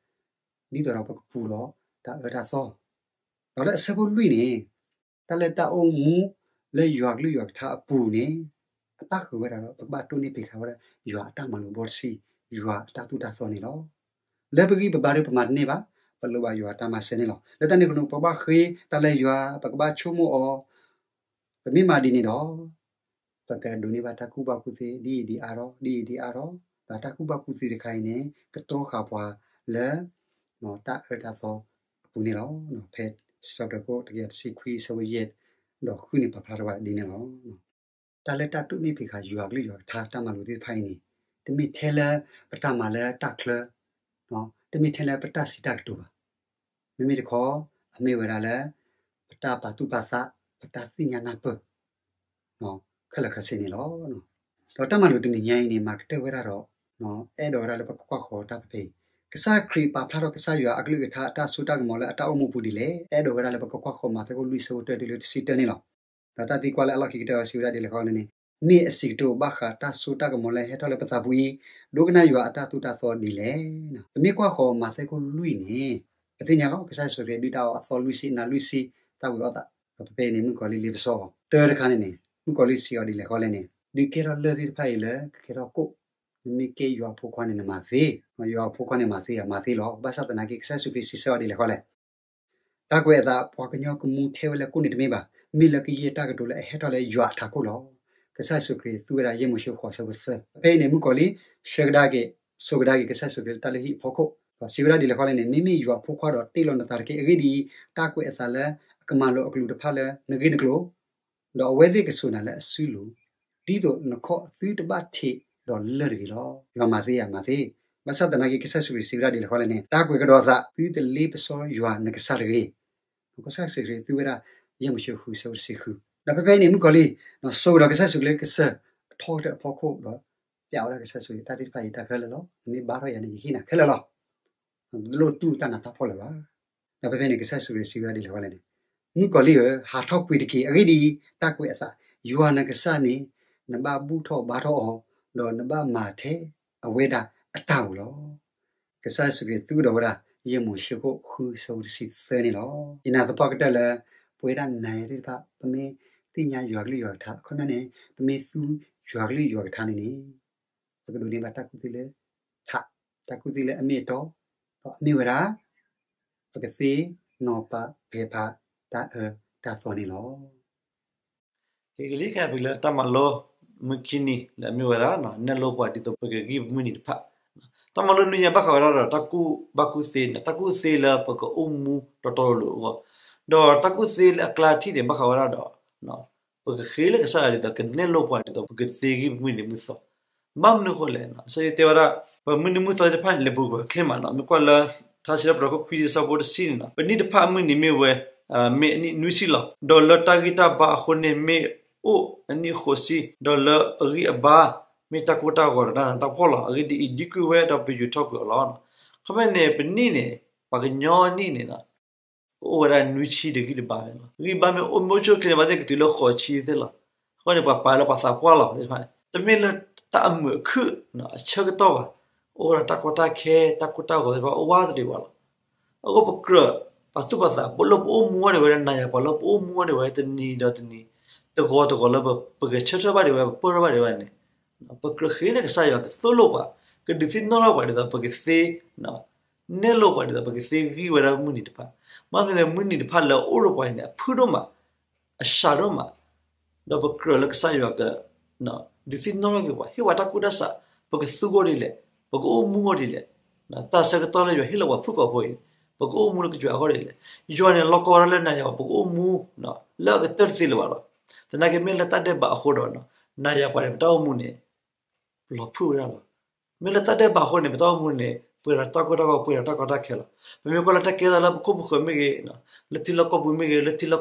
သိးဒီးပကပူၤဒီးတၢ်အၢတၢ်သီ, ဒီးလၢအဆၢဖိလွံၢ်န့ၣ် တၢ်လၢတၢ်အိၣ်မူလၢယွၤကလုၢ်ယွၤကထါအပူၤန့ၣ် အပၣ်ဃုာ်ဝဲဒၣ်ဒီး ပကဘၣ်တိၢ်နီၣ်ဖံးဃာ်ဝဲဒၣ် ယွၤအတၢ်မၤလိာ်ဘီတဆံ, ယွၤအတၢ်သိၣ်တၢ်သီန့ၣ်လီၤ. လၢပဂံၢ်ပဘါဒီးပမၤတန့ၢ်ဘၣ်, ပလိၣ်ဘၣ်ယွၤအတၢ်မၤစၢၤန့ၣ်လီၤ. လၢတၢ်န့ၣ်အဃိန့ၣ် ပကဘၣ်ဃ့တၢ်လၢယွၤ, ပကဘၣ်ဆိကမိၣ်အီၤ, ပမ့ၢ်မၤဒ်န့ၣ်ဒီး ပကဒိးန့ၢ်ဘၣ်တၢ်ကူၣ်ဘၣ်ကူၣ်သ့ ဒ်အံၤဒ်အါထီၣ် ဒ်အံၤဒ်အါထီၣ်, ဒီးတၢ်ကူၣ်ဘၣ်ကူၣ်သ့တခါအံၤန့ၣ် ကတြီဃာ်ပှၤလၢ တၢ်အၢတၢ်သီအပူၤန့ၣ်လီၤ. ဖဲစံးထီၣ်ပတြၢၤခိၣ်တကယၤတဆံခွံ အဆၢဖိယဲၢ်ဒီးဃုန့ၣ် ပာ်ဖျါထီၣ်ဝဲဒ်န့ၣ်လီၤ. တၢ်လၢတၢ်တိၢ်နီၣ်ဖံးဃာ်ယွၤကလုၢ်ယွၤကထါ တၢ်မၤလိာ်သ့ၣ်တဖၣ်အံၤန့ၣ် တမ့ၢ်ထဲလၢပတၢ်မၤလၢတၢ်ချၢ, တမ့ၢ်ထဲလၢပတၢ်စံးတၢ်ကတိၤဘၣ်. မ့မ့ၢ်တခီ အမ့ၢ်ဝဲဒၣ်လၢ ပတၢ်ပာ်သူၣ်ပာ်သး, ပတၢ်သ့ၣ်ညါနၢ်ပၢၢ် ခဲလၢာ်ခဲဆ့န့ၣ်လီၤ. ဒီးတၢ်မၤလိာ်တနံၤညါအံၤန့ၣ် မၤကတၢၢ်ဝဲဒၣ်ဒီး အဲၣ်ဒိးဝဲဒၣ်လၢပကကွၢ်ဃီၤတၢ်ဖဲဖဲအံၤ, ကစၢ်ခရံာ်ပာ်ဖျါထီၣ်ကစၢ်ယွၤအကလုၢ်ကထါအတၢ်စိတၢ်ကမီၤလၢအတၢ်အိၣ်မူပူၤဒ်လဲၣ်. အဲၣ်ဒိးဝဲဒၣ်လၢပကကွၢ်ဃီၤမးသဲခိၣ်လွံၢ်ဆၢဖိတၢတုၤလၢတဆံတၢန့ၣ်လီၤ. ဒီးတၢ်သံကွၢ်လၢအလီၢ်ခံကတၢၢ်အီၤစံးဝဲဒၣ်ဒ်လဲၣ်ဃီလဲၣ်န့ၣ်, မ့ၢ်အစံးကတိၤဘၣ်ဃးတၢ်စိတၢ်ကမီၤလၢဟဲထီၣ်လၢပသးပူၤအံၤ, ဒိကနၣ်ယွၤအတၢ်သိၣ်တၢ်သီဒ်လဲၣ်. ပမ့ၢ်ကွၢ်ဃီၤမးသဲခိၣ်လွံၢ်န့ၣ်, ပသ့ၣ်ညါလီၤ ကစၢ်ယ့ၣ်ၡူးခရံာ်ဒုၣ်တၢ်အီၤအသီလွံၢ်ဆံ အနၤလွံၢ်ဆံ သၣ်ဝံၤအီၣ်သး, ဒီးဖဲဖဲအံၤန့ၣ် မုၣ်ကီၤလံၢ်လ့ပစီအီၤ, တၢတခါန့ၣ်န့ၣ် မုၣ်ကီၤလံၢ်စံးအီၤဒ်လဲၣ်ဃီလဲၣ်န့ၣ်, ဒုးကဲထီၣ်လၢၢ်သ့ၣ်တဖၣ်အံၤလၢကကဲထီၣ်ကိၣ်, နမ့ၢ်ကဲယွၤအဖိခွါန့ၣ်နမၤသ့, ယွၤအဖိခွါန့ၣ်မၤသ့ဧါ, မၤသ့လီၤ. ဘၣ်ဆၣ်သနာ်က့ ကစၢ်ယ့ၣ်ၡူးခရံာ်စံးဆၢအီၤဒ်လဲၣ်ဃီလဲၣ် တၢ်ကွဲးအသး ပှၤကညီကမူထဲဝဲလၢကိၣ်န့ၣ်တမ့ၢ်ဘၣ်, မ့ၢ်လၢကယဲၢ်တၢ်ကတိၤလၢအဟဲထီၣ်လၢယွၤအထးခိၣ်လီၤ. ကစၢ်ယ့ၣ်ၡူးခရံာ်သူဝဲဒၣ်ယဲၢ်မိၤၡ့ဃိးဆၢဖိသၢ, ဖဲအံၤန့ၣ် မုၣ်ကီၤလံၢ် ဆှၢကဒါက့ၤ ဆိကဒါက့ၤ ကစၢ်ယ့ၣ်ၡူးခရံာ်လၢတၢ်လုၢ်ဟံၣ်အဖီခိၣ်, ဒီးစံးဝဲဒၣ်ဒ်လဲၣ်ဃီလဲၣ်န့ၣ်, မ့မ့ၢ်ယွၤအဖိခွါဒီးတ့ၢ်လီၤနသးတက့ၢ်. အဂ့ၢ်ဒ်အံၤ, တၢ်ကွဲးအသးလၢ အကမၤလိာ်အကလူးတဖၣ်လၢနဂ့ၢ်နကျိၤ, ဒီးအဝဲသ့ၣ်ကစိာ်နၤလၢအစုလိၤ, ဒ်သိးနခီၣ်သုတဘၣ်ထံးဒီးလၢၢ်တဂ့ၤလီၤ. ယွၤမၤသ့ဧါ, မၤသ့. ဘၣ်ဆၣ်သနာ်က့ ကစၢ်ယ့ၣ်ၡူးခရံာ်စံးဝဲဒၣ်ဒ်လဲၣ်ဃီလဲၣ်န့ၣ်, တၢ်ကွဲးကဒီးသး, သုတလ့ပစီယွၤနကစၢ်တဂ့ၤ. ကစၢ်ယ့ၣ်ၡူးခရံာ်သူဝဲဒၣ် ယဲၢ်မိၤၡ့ဃုဆၢဖိတဆံဃု, ဒီးဖဲဖဲအံၤန့ၣ် မုၣ်ကီၤလံၢ် စိာ်ကဒီးကစၢ်ယ့ၣ်ၡူးခရံာ်လၢကစၢၢ်အထီကတၢၢ်အဖီခိၣ်ဒီး ပျးဝဲဒၣ်ကစၢ်ယ့ၣ်ၡူးခရံာ် တၢ်သ့ၣ်တဖၣ်အံၤတၢ်ခဲလၢာ်လီၤ. နမ့ၢ်ဘါထီၣ်ယၤန့ၣ် ယဟ့ၣ်နၤခဲလၢာ်လီၤ. တလိၣ်တူၢ်တၢ်နးတၢ်ဖှီၣ်လၢၤဘၣ်. ဒီးဖဲဖဲန့ၣ် ကစၢ်ယ့ၣ်ၡူးခရံာ်စံးဝဲဒၣ်ဒ်လဲၣ်ဃီလဲၣ်န့ၣ်, မုၣ်ကီၤလံၢ်ဧၢ, ဟးထီၣ်ကွံာ်တက့ၢ်. အဂ့ၢ်ဒ်အံၤ, တၢ်ကွဲးအသး, ယွၤနကစၢ်န့ၣ် နဘၣ်ဘူၣ်ထီၣ်ဘါထီၣ်အီၤ, ဒီးနဘၣ်မၤထဲအဝဲဒၣ်အတၢ်ဧိၤလီၤ. ကစၢ်ယ့ၣ်ၡူးခရံာ်သူကဒီးဝဲဒၣ် ယဲၢ်မိၤၡ့ခိၣ်ဃုဆၢဖိတဆံသၢန့ၣ်လီၤ. ယနာ်သပှၢ်ကတၢၢ်လၢ ပဝဲဒၣ်နၤယၤသ့ၣ်တဖၣ် ပမ့ၢ်သ့ၣ်ညါယွၤကလုၢ်ယွၤကထါ အခီပညီန့ၣ် ပမ့ၢ်သူယွၤကလုၢ်ယွၤကထါန့ၣ်န့ၣ် ပကဒိးန့ၢ်ဘၣ်တၢ်ကူၣ်သ့လၢထး, တၢ်ကူၣ်သ့လၢအမ့ၢ်အတီ, ဒီးအမ့ၢ်ဝဲဒၣ် ပကသ့နီၢ်ပၤပဲာ်ဖးတၢ်အၢတၢ်သီန့ၣ်လီၤ. ကလံၤခဲပလၢတၢ်မၤလိမုၢ်ခံနံၤလၢအမ့ၢ်ဝဲဒၣ် နဲၣ်လိပှၤဒ်သိးပကဂံၢ်ပမုၢ်နံၤတဖၣ်. တၢ်မၤလိနွံညါဘၣ်ဃးဝဲဒၣ်ဒီးတၢ်ကူၣ်ဘၣ်ကူၣ်သ့န့ၣ် တၢ်ကူၣ်သ့လၢပကအိၣ်မူတီတီလိၤလိၤအဂီၢ်, ဒီးတၢ်ကူၣ်သ့လၢအကျါထံၣ်န့ၣ် ဘၣ်ဃးဝဲဒၣ်ဒီး ပကဃ့လၢကစၢ်ယွၤဒ်သိးကနဲၣ်လိပှၤဒ်သိးပကသ့ဂံၢ်ပမုၢ်နံၤမုၢ်သီ. ဘၣ်မနုၤအဃိလဲၣ်, အဆိကတၢၢ်တဲဝဲဒၣ် ပမုၢ်နံၤမုၢ်သီသ့ၣ်တဖၣ်န့ၣ် လဲၤပူၤကွံာ်ချ့မးနီၤ. မ့ၢ်ကွၢ်လၢ ထါစံးထီၣ်ပတြၢၤခိၣ်ခွံဆၢဖိတဆံန့ၣ်နီၤ, ပနံၣ်တဖၣ်အမုၢ်နံၤမ့ၢ်ဝဲ မ့ၢ်အနံၣ်နွံဆံလီၤ. ဒီးလၢတၢ်ဂံၢ်တၢ်ဘါအဃိန့ၣ် မ့ၢ်အိၣ်အနံၣ်ဃိးဆံ, ဒီးလၢအဂံၢ်အဘါ မ့ၢ်တၢ်ကိၢ်တၢ်ဂီၤဒီးတၢ်နးတၢ်ဖှီၣ်လီၤ. အဂ့ၢ်ဒ်အံၤ, ဒုးကွံာ်ဝဲဒီးပယူၤထီၣ်ကွံာ်အီၤလီၤ. အခီပညီန့ၣ် ပနံၣ်န့ၣ် ပှၤကညီနံၣ်န့ၣ် ကအိၣ်ဝဲဒၣ်နွံဆံဒီးဂံၢ်တဘါန့ၣ်လီၤ. ဂံၢ်ဘါမ့ၢ်အိၣ်မ့ၢ်အိၣ်ဆူၣ်ချ့န့ၣ် ဘၣ်သ့ၣ်ကတုၤလၢဃိးဆံသ့ၣ်လီၤ. အဃိန့ၣ် ပှၤပာ်လၢပှၤသးပှၢ်လီၤသ့ၣ်တဖၣ်န့ၣ် တမ့ၢ်လၢတၢ်အမုာ်အခုၣ်အဆၢကတီၢ်ဘၣ်. အိၣ်ဝဲဒၣ်တၢ်ကီတၢ်ခဲ တၢ်ကိၢ်တၢ်ဂီၤသ့ၣ်တဖၣ် အိၣ်ဝးတရံးဝဲလီၤ. အဃိပကြၢးပာ်သူၣ်ပာ်သး ပလၢပအိၣ်မူဝဲန့ၣ်ဝဲဒၣ်နၤယၤ ပှၤလၢပအိၣ်မူဝဲန့ၣ်ဝဲတနံၤဒီးတနံၤ တဂီၤတဂီၤလၢပကဆၢထၢၣ်ဘၣ်ဒံးဝဲ ပပၢၢ်ထီၣ်ဘၣ်ဒံးဝဲန့ၣ် ပကြၢးဃ့လၢကစၢ်ယွၤကသိၣ်လိပှၤ ကဒုးသ့ၣ်နီၣ်ထီၣ်ပှၤဒ်သိးပကသ့ နဲၣ်လိပှၤဒ်သိးပကသ့ဂံၢ်ဝဲဒၣ်မုၢ်နံၤတဖၣ်. မ့ၢ်လၢမုၢ်နံၤတဖၣ်လၢအအိၣ်ဒီးပှၤန့ၣ် အဖုၣ်ဒိၣ်မး, အစှၤဒိၣ်မး, ဒီးပကြၢးလၢကစၢ်ယွၤက ဒုးသ့ၣ်နီၣ်ထီၣ်က့ၤပှၤ ဟ့ၣ်ပှၤတၢ်ကူၣ်တၢ်ဆး ပကသူဂီၢ်ဒ်လဲၣ်, ပကအိၣ်မူဂီၢ်ဒ်လဲၣ်, တၢ်ဆၢကတီၢ်လၢယွၤဟ့ၣ်လီၤပှၤဖုၣ်ကိာ်ဖိအံၤ ပကအိၣ်မူလၢကစၢ်ယွၤအဂီၢ်ဒ်လဲၣ်. ယွၤန့ၣ်လီၢ်ကဝီၤဒၣ်လၢနၤယၤ ပကအိၣ်မူ လၢအကတၢၢ်တသ့လၢၤဘၣ်လီၤ. သနာ်က့မ့ၢ်လၢတၢ်ဒဲးဘးအဃိဒီး နၤယၤပှၤန့ၣ် ပတၢ်အိၣ်မူန့ၣ် ပလီၤဖုၣ်ဝဲဒၣ်လီၤ. မ့ၢ်လၢတၢ်ဒဲးဘးအဃိန့ၣ် ပတၢ်အိၣ်မူန့ၣ် ပှဲၤဒီးတၢ်ကိၢ်တၢ်ဂီၤ ပှဲၤဒီးတၢ်ကီတၢ်ခဲလီၤ. ပမ့ၢ်ကွၢ်လၢတၢ်ကဲထီၣ်လၢပခိၣ်ပဃၢၤမ့ၢ်ဂ့ၤ, လၢထံလီၢ်ကီၢ်ပူၤမ့ၢ်ဂ့ၤ, လၢထံလီၢ်ကီၢ်ချ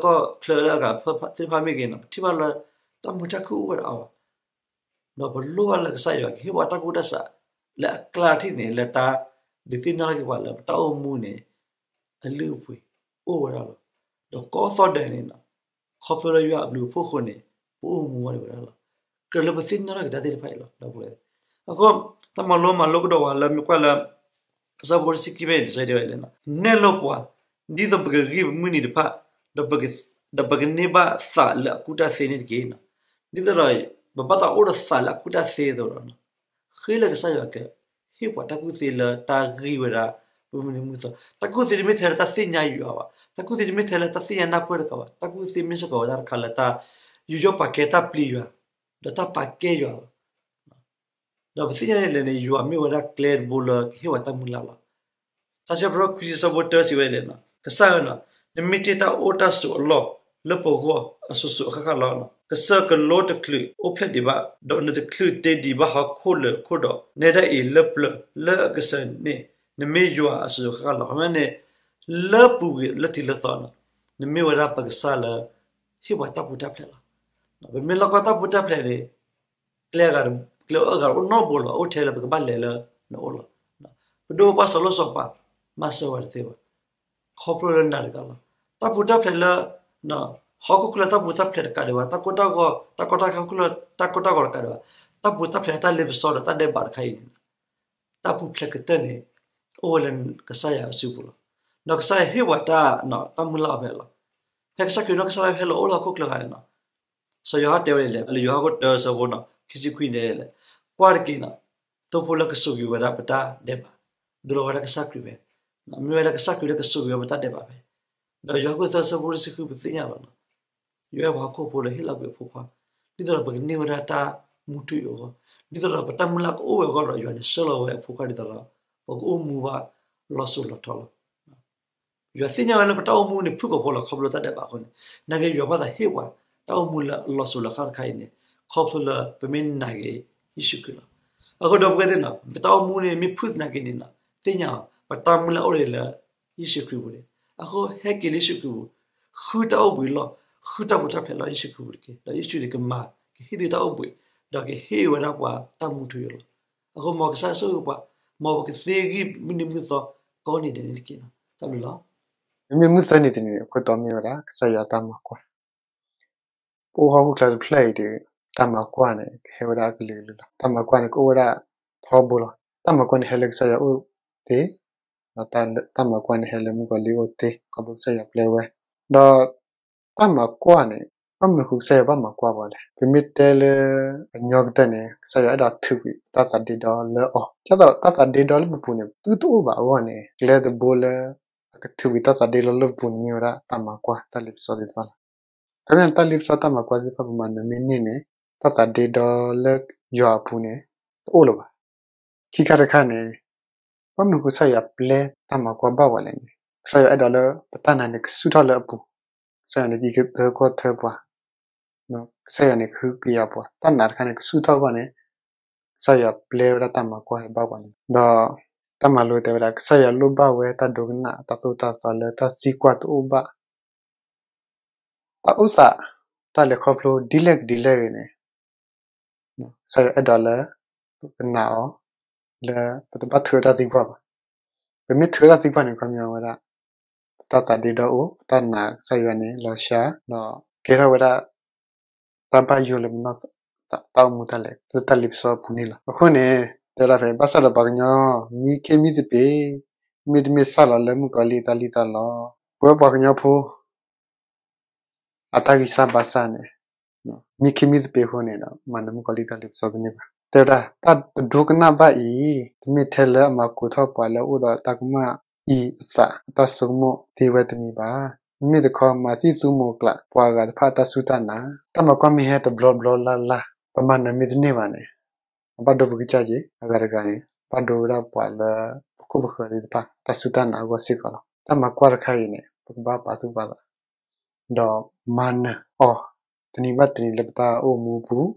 ၢလၢအဂၤသ့ၣ်တဖၣ်မ့ၢ်ဂ့ၤန့ၣ် ပထံၣ်ဘၣ်လၢ တၢ်မုာ်တၢ်ခုၣ်အိၣ်ဝဲဒၣ်အါဘၣ်. ဒီးပလိၣ်ဘၣ်လၢကစၢ်ယွၤကဟ့ၣ်ပှၤတၢ်ကူၣ်တၢ်ဆး လၢအကျါထံၣ်န့ၣ် လၢတၢ်ဒုးသ့ၣ်နီၣ်ထီၣ်က့ၤပှၤလၢပတၢ်အိၣ်မူန့ၣ် အလုၢ်အပှ့ၤအိၣ်ဝဲဒၣ်လီၤ. ဒီးကိးသီၣ်ဒဲးန့ၣ် ခီဖျိလၢယွၤအဘျုးအဖှိၣ်အဃိန့ၣ် ပအိၣ်မူဝဲဒၣ်လီၤ. ကြၢးလၢပသ့ၣ်နီၣ်ထီၣ်က့ၤတၢ်သ့ၣ်တဖၣ်အံၤလီၤ. အဃိ တၢ်မၤလိမၤလိကဒီးဝဲလၢမ့ၢ်ကွၢ်လၢ အဆၢဖိတဆံခံဖဲန့ၣ် စံးတဲဝဲလဲၣ်, နဲၣ်လိပှၤ ဒ်သိးပကဂံၢ်ပမုၢ်နံၤတဖၣ် ဒီးပကန့ၢ်ဘၣ်သးလၢအကူၣ်တၢ်သ့န့ၣ်တက့ၢ်. ဒ်သိးဒီး ပဘၣ်သးအိၣ်ဒီးသးလၢအကူၣ်တၢ်သ့အသိးဒီး ဃ့လၢကစၢ်ယွၤကဟ့ၣ်ပှၤတၢ်ကူၣ်သ့လၢတၢ်ဂံၢ်ဝဲဒၣ် ပမုၢ်နံၤမုၢ်သီ. တၢ်ကူၣ်သ့တမ့ၢ်ထဲလၢတၢ်သ့ၣ်ညါယွၤဘၣ်. တၢ်ကူၣ်သ့တမ့ၢ်ထဲလၢတၢ်သ့ၣ်ညါနၢ်ပၢၢ်တကးဘၣ်. တၢ်ကူၣ်သ့မ့ၢ်စ့ၢ်ကီးဝဲဒၣ်တခါလၢတၢ်ယူးယီၣ်ပာ်ကဲတၢ်ပျံၤယွၤ ဒီးတၢ်ပာ်ကဲယွၤလီၤ. ဒီးပသ့ၣ်ညါဒ်လဲၣ်န့ၣ် ယွၤမ့ၢ်ဝဲဒၣ်ကျဲတဘိလၢကဟ့ၣ်ပှၤတၢ်မုၢ်လၢ်လီၤ. ထါစံးထီၣ်ပတြၢၤခိၣ်ခွံဆၢဖိတၢစံးဝဲဒ်လဲၣ်, ကစၢ်ဧၢ, နမ့ၢ်တ့ၢ်တၢ်အိၣ်တၢ်ဆိးအလီၢ်လၢပဂီၢ်အစိၤစိၤအဃၣ်ဃၣ်လီၤ. ကစၢၢ်ကလိတချုးအိၣ်ဖျဲၣ်ဒံးဘၣ်, ဒီးနတချုးတ့ဒံးဘၣ်ဟီၣ်ခိၣ်လၢာ်ခိၣ်ဒီး, နဲဒၣ်အံၤလၢပျၢၤလၢအကစၢၢ်န့ၣ် နမ့ၢ်ယွၤအစိၤစိၤအဃၣ်ဃၣ်လီၤ. ခီမ့ၢ်န့ၣ် လၢပူၤကွံာ်လၢထံးလၢသီန့ၣ် နမ့ၢ်ဝဲဒၣ်ပကစၢ်လၢ ဟ့ၣ်ပှၤတၢ်ပူၤတၢ်ဖျဲးလီၤ. ပမ့ၢ်လီၢ်ကီၢ်တၢ်ပူၤတၢ်ဖျဲးန့ၣ် ကျဲအဂၤ, ကျဲအဂၤအိၣ်နီတဘိလၢၤဘၣ်, အိၣ်ထဲလၢပကဘၣ်လဲၤလၢနအိၣ်လီၤ. ပဒိၣ်ပပှၢ်စီၤလိၣ်စီၤပၤ မၤစၢၤဝဲတသ့ဘၣ်. ခီဖျိလၢနၤတဂၤလီၤ. တၢ်ပူၤတၢ်ဖျဲးလၢ ဟီၣ်ခိၣ်ချၢတၢ်ပူၤတၢ်ဖျဲးတကးဒံးဘၣ်, တၢ်ကိၢ်တၢ်ဂီၤ, တၢ်ကီတၢ်ခဲ တၢ်ကိၢ်တၢ်ဂီၤတကးဒံးဘၣ်, တၢ်ပူၤတၢ်ဖျဲးလၢတၢ်လ့ပစီဒီးတၢ်ဒဲးဘးတခါအံၤန့ၣ် တၢ်ပူၤဖျဲးကတၢၢ်န့ၣ် အိၣ်ဝဲလၢကစၢ်ယွၤအစုပူၤလီၤ. ဒီးကစၢ်ယွၤဟ့ၣ်ပှၤတၢ်, တၢ်မုၢ်လၢ်အီၤဖဲလီၤ. ဖဲကစၢ်ခရံာ်နီၢ်ကစၢ်ဒၣ်ဝဲဟဲလီၤအိၣ်လၢဟီၣ်ခိၣ်ချၢအခါန့ၣ်လီၤ. စီၤယိၤဟၣ်တဲဝဲဒ်လဲၣ်, လၢယိၤဟၣ်ခိၣ်တၢဆၢဖိန့ၣ် ခံဆံခွံန့ၣ်လဲၣ်, ကွၢ်တက့ၢ်န့ၣ်, သိဖိလၢကစိာ်ကွံာ်ဝဲဒၣ်ပတၢ်ဒဲးဘး, ဒိးလီၤဝဲဒၣ်ကစၢ်ခရံာ်ဖဲ, မ့ၢ်ဝဲဒၣ်ကစၢ်ခရံာ်လၢကစိာ်ကွံာ်ဝဲပတၢ်ဒဲးဘးဖဲ, ဒီးယိၤဟၣ်ခိၣ်သၢဆၢဖိတဆံဃုပသ့ၣ်ညါလီၤ. ယွၤဟ့ၣ်ပှၤဟီၣ်ခိၣ်ဖိလၢဟ့ၣ်လီၤကွံာ်အဖိခွါ, ဒ်သိးဒီးပကန့ၢ်ဝဲဒၣ်တၢ်မူထူယိာ်အဂီၢ်, ဒ်သိးဒီးပတၢ်မုၢ်လၢ်ကအိၣ်ဝဲအဂီၢ်ဒီး ယွၤန့ၣ်ဆှၢလီၤဝဲအဖိခွါဒ်သိးဒီး ပကအိၣ်မူဘၣ်လီၤစိၤလီၤထီလီၤ. ယွၤသ့ၣ်ညါဝဲလၢပတၢ်အိၣ်မူန့ၣ် ဖုၣ်ကိာ်ဖိလီၤ ခီဖျိတၢ်ဒဲးဘးအဃိန့ၣ်, နာ်က့ယွၤဘၣ်သးဟ့ၣ်ပှၤ တၢ်အိၣ်မူလၢအလီၤစိၤလီၤခါတခါအံၤန့ၣ် ခီဖျိလၢပမ့ၢ်နာ်က့ၤယ့ၣ်ၡူးခရံာ်လီၤ. အဃိဒီပုၢ်ဝဲၢ်သ့ၣ်နီၤ ပတၢ်အိၣ်မူန့ၣ် မ့ၢ်ဖုၣ်သနာ်က့န့ၣ်နီၤ သ့ၣ်ညါအီၤ ပတၢ်မူလၢအအိၣ်ဒံးလၢ ယ့ၣ်ၡူးခရံာ်ပူၤန့ၣ်, အဃိဟဲက့ၤလၢယ့ၣ်ၡူးခရံာ်ပူၤ, ဃုတၢ်အိၣ်ဘှံးလီၢ်, ဃုတၢ်ပူၤတၢ်ဖျဲးလၢယ့ၣ်ၡူးခရံာ်ပူၤတက့ၢ်. ဒီးယ့ၣ်ၡူးန့ၣ်ကမၤ ကဟ့ၣ်သုတၢ်အိၣ်ဘှံး, ဒီးကဟ့ၣ်ဝဲဒၣ်ပှၤတၢ်မူထူယိာ်လီၤ. အဃိမ်ကစၢ်ဆိၣ်ဂ့ၤပှၤ, မ်ပကသ့ဂံၢ်မုၢ်နံၤမုၢ်သီကိးနံၤဒဲးန့ၣ်တက့ၢ်နီၤ. တၢ်ဘျုးလီၤ. မ့မ့ၢ်မုၢ်သၢနံၤတနံၤန့ၣ် အခိၣ်တီမ့ၢ်ဝဲဒၣ် ကစၢ်ယွၤတၢ်မၤကွၢ် ပအိၣ်ဟီၣ်ခိၣ်ချၢတဖျၢၣ်အံၤဒီး တၢ်မၤကွၢ်န့ၣ် ကဟဲဝဲဒၣ်အကလုာ်ကလုာ်လီၤ. တၢ်မၤကွၢ်န့ၣ် ကအိၣ်ဝဲဒၣ်ထီဘိလီၤ. တၢ်မၤကွၢ်န့ၣ် ဟဲလၢကစၢ်ယွၤအိၣ်သ့, ဒီးတၢ်မၤကွၢ်န့ၣ် ဟဲလၢမုၣ်ကီၤလံၢ်အိၣ်သ့, ခီဖျိကစၢ်ယွၤပျဲဝဲ, ဒီးတၢ်မၤကွၢ်န့ၣ် ဘၣ်မနုၤဃိကစၢ်ယွၤဘၣ်မၤကွၢ်ပှၤလဲၣ်. ပမ့ၢ်တဲလၢ အညီကတၢၢ်န့ၣ် ကစၢ်ယွၤအဲၣ်ဒိးထုးကွံာ်တၢ်သးဒ့ဒီလၢအီၤ, ဒ်သိးတၢ်သးဒ့ဒီလၢပပူၤန့ၣ် သုတအိၣ်ဘၣ်အဂီၢ်န့ၣ် ကျဲတဘိလၢ အကထုးကွံာ်တၢ်သးဒ့ဒီလၢပပူၤန့ၣ် မ့ၢ်ဝဲဒၣ်တၢ်မၤကွၢ်တၢ်လ့ပစီသ့ၣ်တဖၣ်လီၤ. တၢ်န့ၣ် တၢ်လ့ပစီတၢ်မၤကွၢ်သ့ၣ်တဖၣ် ပမၤနၢၤမ့ၢ်န့ၢ်န့ၣ် တၢ်သးဒ့ဒီလၢယွၤအပူၤန့ၣ် တအိၣ်လၢၤဘၣ်. ခံခါတခါန့ၣ် ဘၣ်မနုၤဃိကစၢ်ယွၤပျဲတၢ်မၤကွၢ်ဘၣ်ပှၤလဲၣ်န့ၣ် ကစၢ်ယွၤအဲၣ်ဒိးလၢပတၢ်နာ်န့ၣ် ကဆူၣ်ထီၣ်လၢအပူၤ, ကစၢ်ယွၤန့ၣ် ကအံးကသၢကီၢ်ထၢပှၤ, ကစၢ်ယွၤန့ၣ် ကဟုကယာ်ပှၤ, တၢ်နာ်တခါန့ၣ် ကဆူၣ်ထီၣ်အဂီၢ်န့ၣ် ကစၢ်ယွၤပျဲဝဲဒၣ်တၢ်မၤကွၢ်ဟဲဘၣ်ပှၤန့ၣ်လီၤ. ဒီးတၢ်မၤလိတဲဝဲဒၣ် ကစၢ်ယွၤလိၣ်ဘၣ်ဝဲတၢ်ဒိကနၣ်တၢ်သိၣ်တၢ်သီလၢတၢ်သံကွၢ်တအိၣ်ဘၣ် တၢ်အိၣ်သး တၢ်လဲၤခီဖျိဒ်လဲၣ်ဂ့ၤဒ်လဲၣ်ဂ့ၤန့ၣ် ကစၢ်ယွၤအဲၣ်ဒိးလၢ ပကနာ်အီၤ လၢပတဘၣ်ထုးအတၢ်သံကွၢ်ဘၣ်. ပမ့ၢ်ထုးအတၢ်သံကွၢ်န့ၣ် ခီပညီဝဲဒၣ် ပတၢ်သးဒ့ဒီအိၣ်, ပတၢ်နာ်ကစၢ်ယွၤန့ၣ် လီၤစှၤ, ဒီးကဲထီၣ်ဝဲဒၣ် တၢ်ဘၣ်ယိၣ်လၢပနီၢ်သး တၢ်အိၣ်မူတၢ်လဲၤ လၢတၢ်လ့ပစီအပူၤန့ၣ်လီၤ. အဃိန့ၣ် တဲဒၣ်ဖဲ ဘၣ်ဆၣ်ဒီးပှၤကညီ မံခ့မံသပ့ၤ မ့တမ့ၢ်စၢ်လီၤလၢမုၣ်ကီၤလံၢ်တၢ်လံၣ်တၢ်လီ, ပဝဲပှၤကညီဖိ အတၢ်ဂံၢ်စၢ်ဘါစၢ်န့ၣ် မံခ့မံသပ့ၤအဃိန့ၣ်ဒီး မၤနၢၤမုၣ်ကီၤလံၢ်တၢ်လ့ပစီတန့ၢ်ဘၣ်. တဲဝဲဒၣ် တၢ်တဒိကနၣ်ဘၣ်အံၤ တမ့ၢ်ထဲလၢအမၤကိးထီၣ်ပှၤလၢအအိၣ်ဒီးတၢ်ကမၣ်အံၤအသး အတၢ်ဆိကမိၣ်သ့ဝဲတမံၤဘၣ်. မ့မ့ၢ်တခီ မၤသံၣ်သူမိၤကျး ပှၤဂၤတဖၣ်အတၢ်စူၢ်တၢ်နာ်, တၢ်မၤကွၢ်မ့ၢ်ဟဲတဘျီဘျီလၢ်လၢ် ပမၤနၢၤမ့ၢ်တန့ၢ်ဘၣ်န့ၣ် အဘၣ်ဒိပကစၢ်က့ၤ အဂၤတဂၤန့ၣ် ဘၣ်ဒိဝဲဒၣ်ပှၤလၢ ပခိၣ်ပဃၢၤသ့ၣ်တဖၣ် တၢ်စူၢ်တၢ်နာ်အဂီၢ်စ့ၢ်ကီးလီၤ. တၢ်မၤကွၢ်တခါအံၤန့ၣ် ပကဘၣ်ပာ်သူၣ်ပာ်သး ဒီးမၤနၢၤအီၤ တနံၤဘၣ်တနံၤလၢပတၢ်အိၣ်မူပူၤ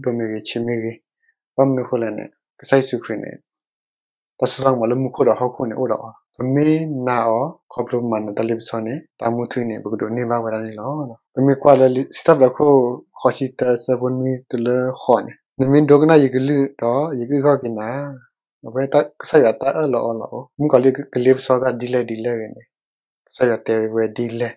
ဒိၣ်မ့ၢ်ဂ့ၤ ဆံးမ့ၢ်ဂ့ၤ, ဘၣ်မနုၤအဃိလဲၣ်န့ၣ် ကစၢ်ယ့ၣ်ၡူးခရံာ်န့ၣ် တၢ်စိတၢ်ကမီၤလၢမူခိၣ်ဒီးဟီၣ်ခိၣ်န့ၣ်အိၣ်ဒီးအီၤလီၤ. ပမ့ၢ်နာ်အီၤ ခီဖျိမၤနၢၤတၢ်လ့ပစီန့ၣ် တၢ်မူထူန့ၣ် ပကဒိးန့ၢ်ဘၣ်ဝဲဒၣ်န့ၣ်လီၤ. ပမ့ၢ်ကွၢ်လၢစံးထီၣ်ပတြၢၤခိၣ် ဃိးဆံတၢ အဆၢဖိနွံတုၤလၢဃိးန့ၣ် နမ့ၢ်ဒိကနၣ်ယကလုၢ်ဒီး ယကအုၣ်က့ၤခီၣ်က့ၤနၤ အဝဲကစၢ်ယွၤတၢ်အၢၣ်လီၤအီလီၤအိၣ် မုၣ်ကီၤလံၢ်ကလ့ပစီတၢ်ဒ်လဲၣ်ဒ်လဲၣ်ဂ့ၤန့ၣ် ကစၢ်ယွၤတဲဝဲဒ်လဲၣ်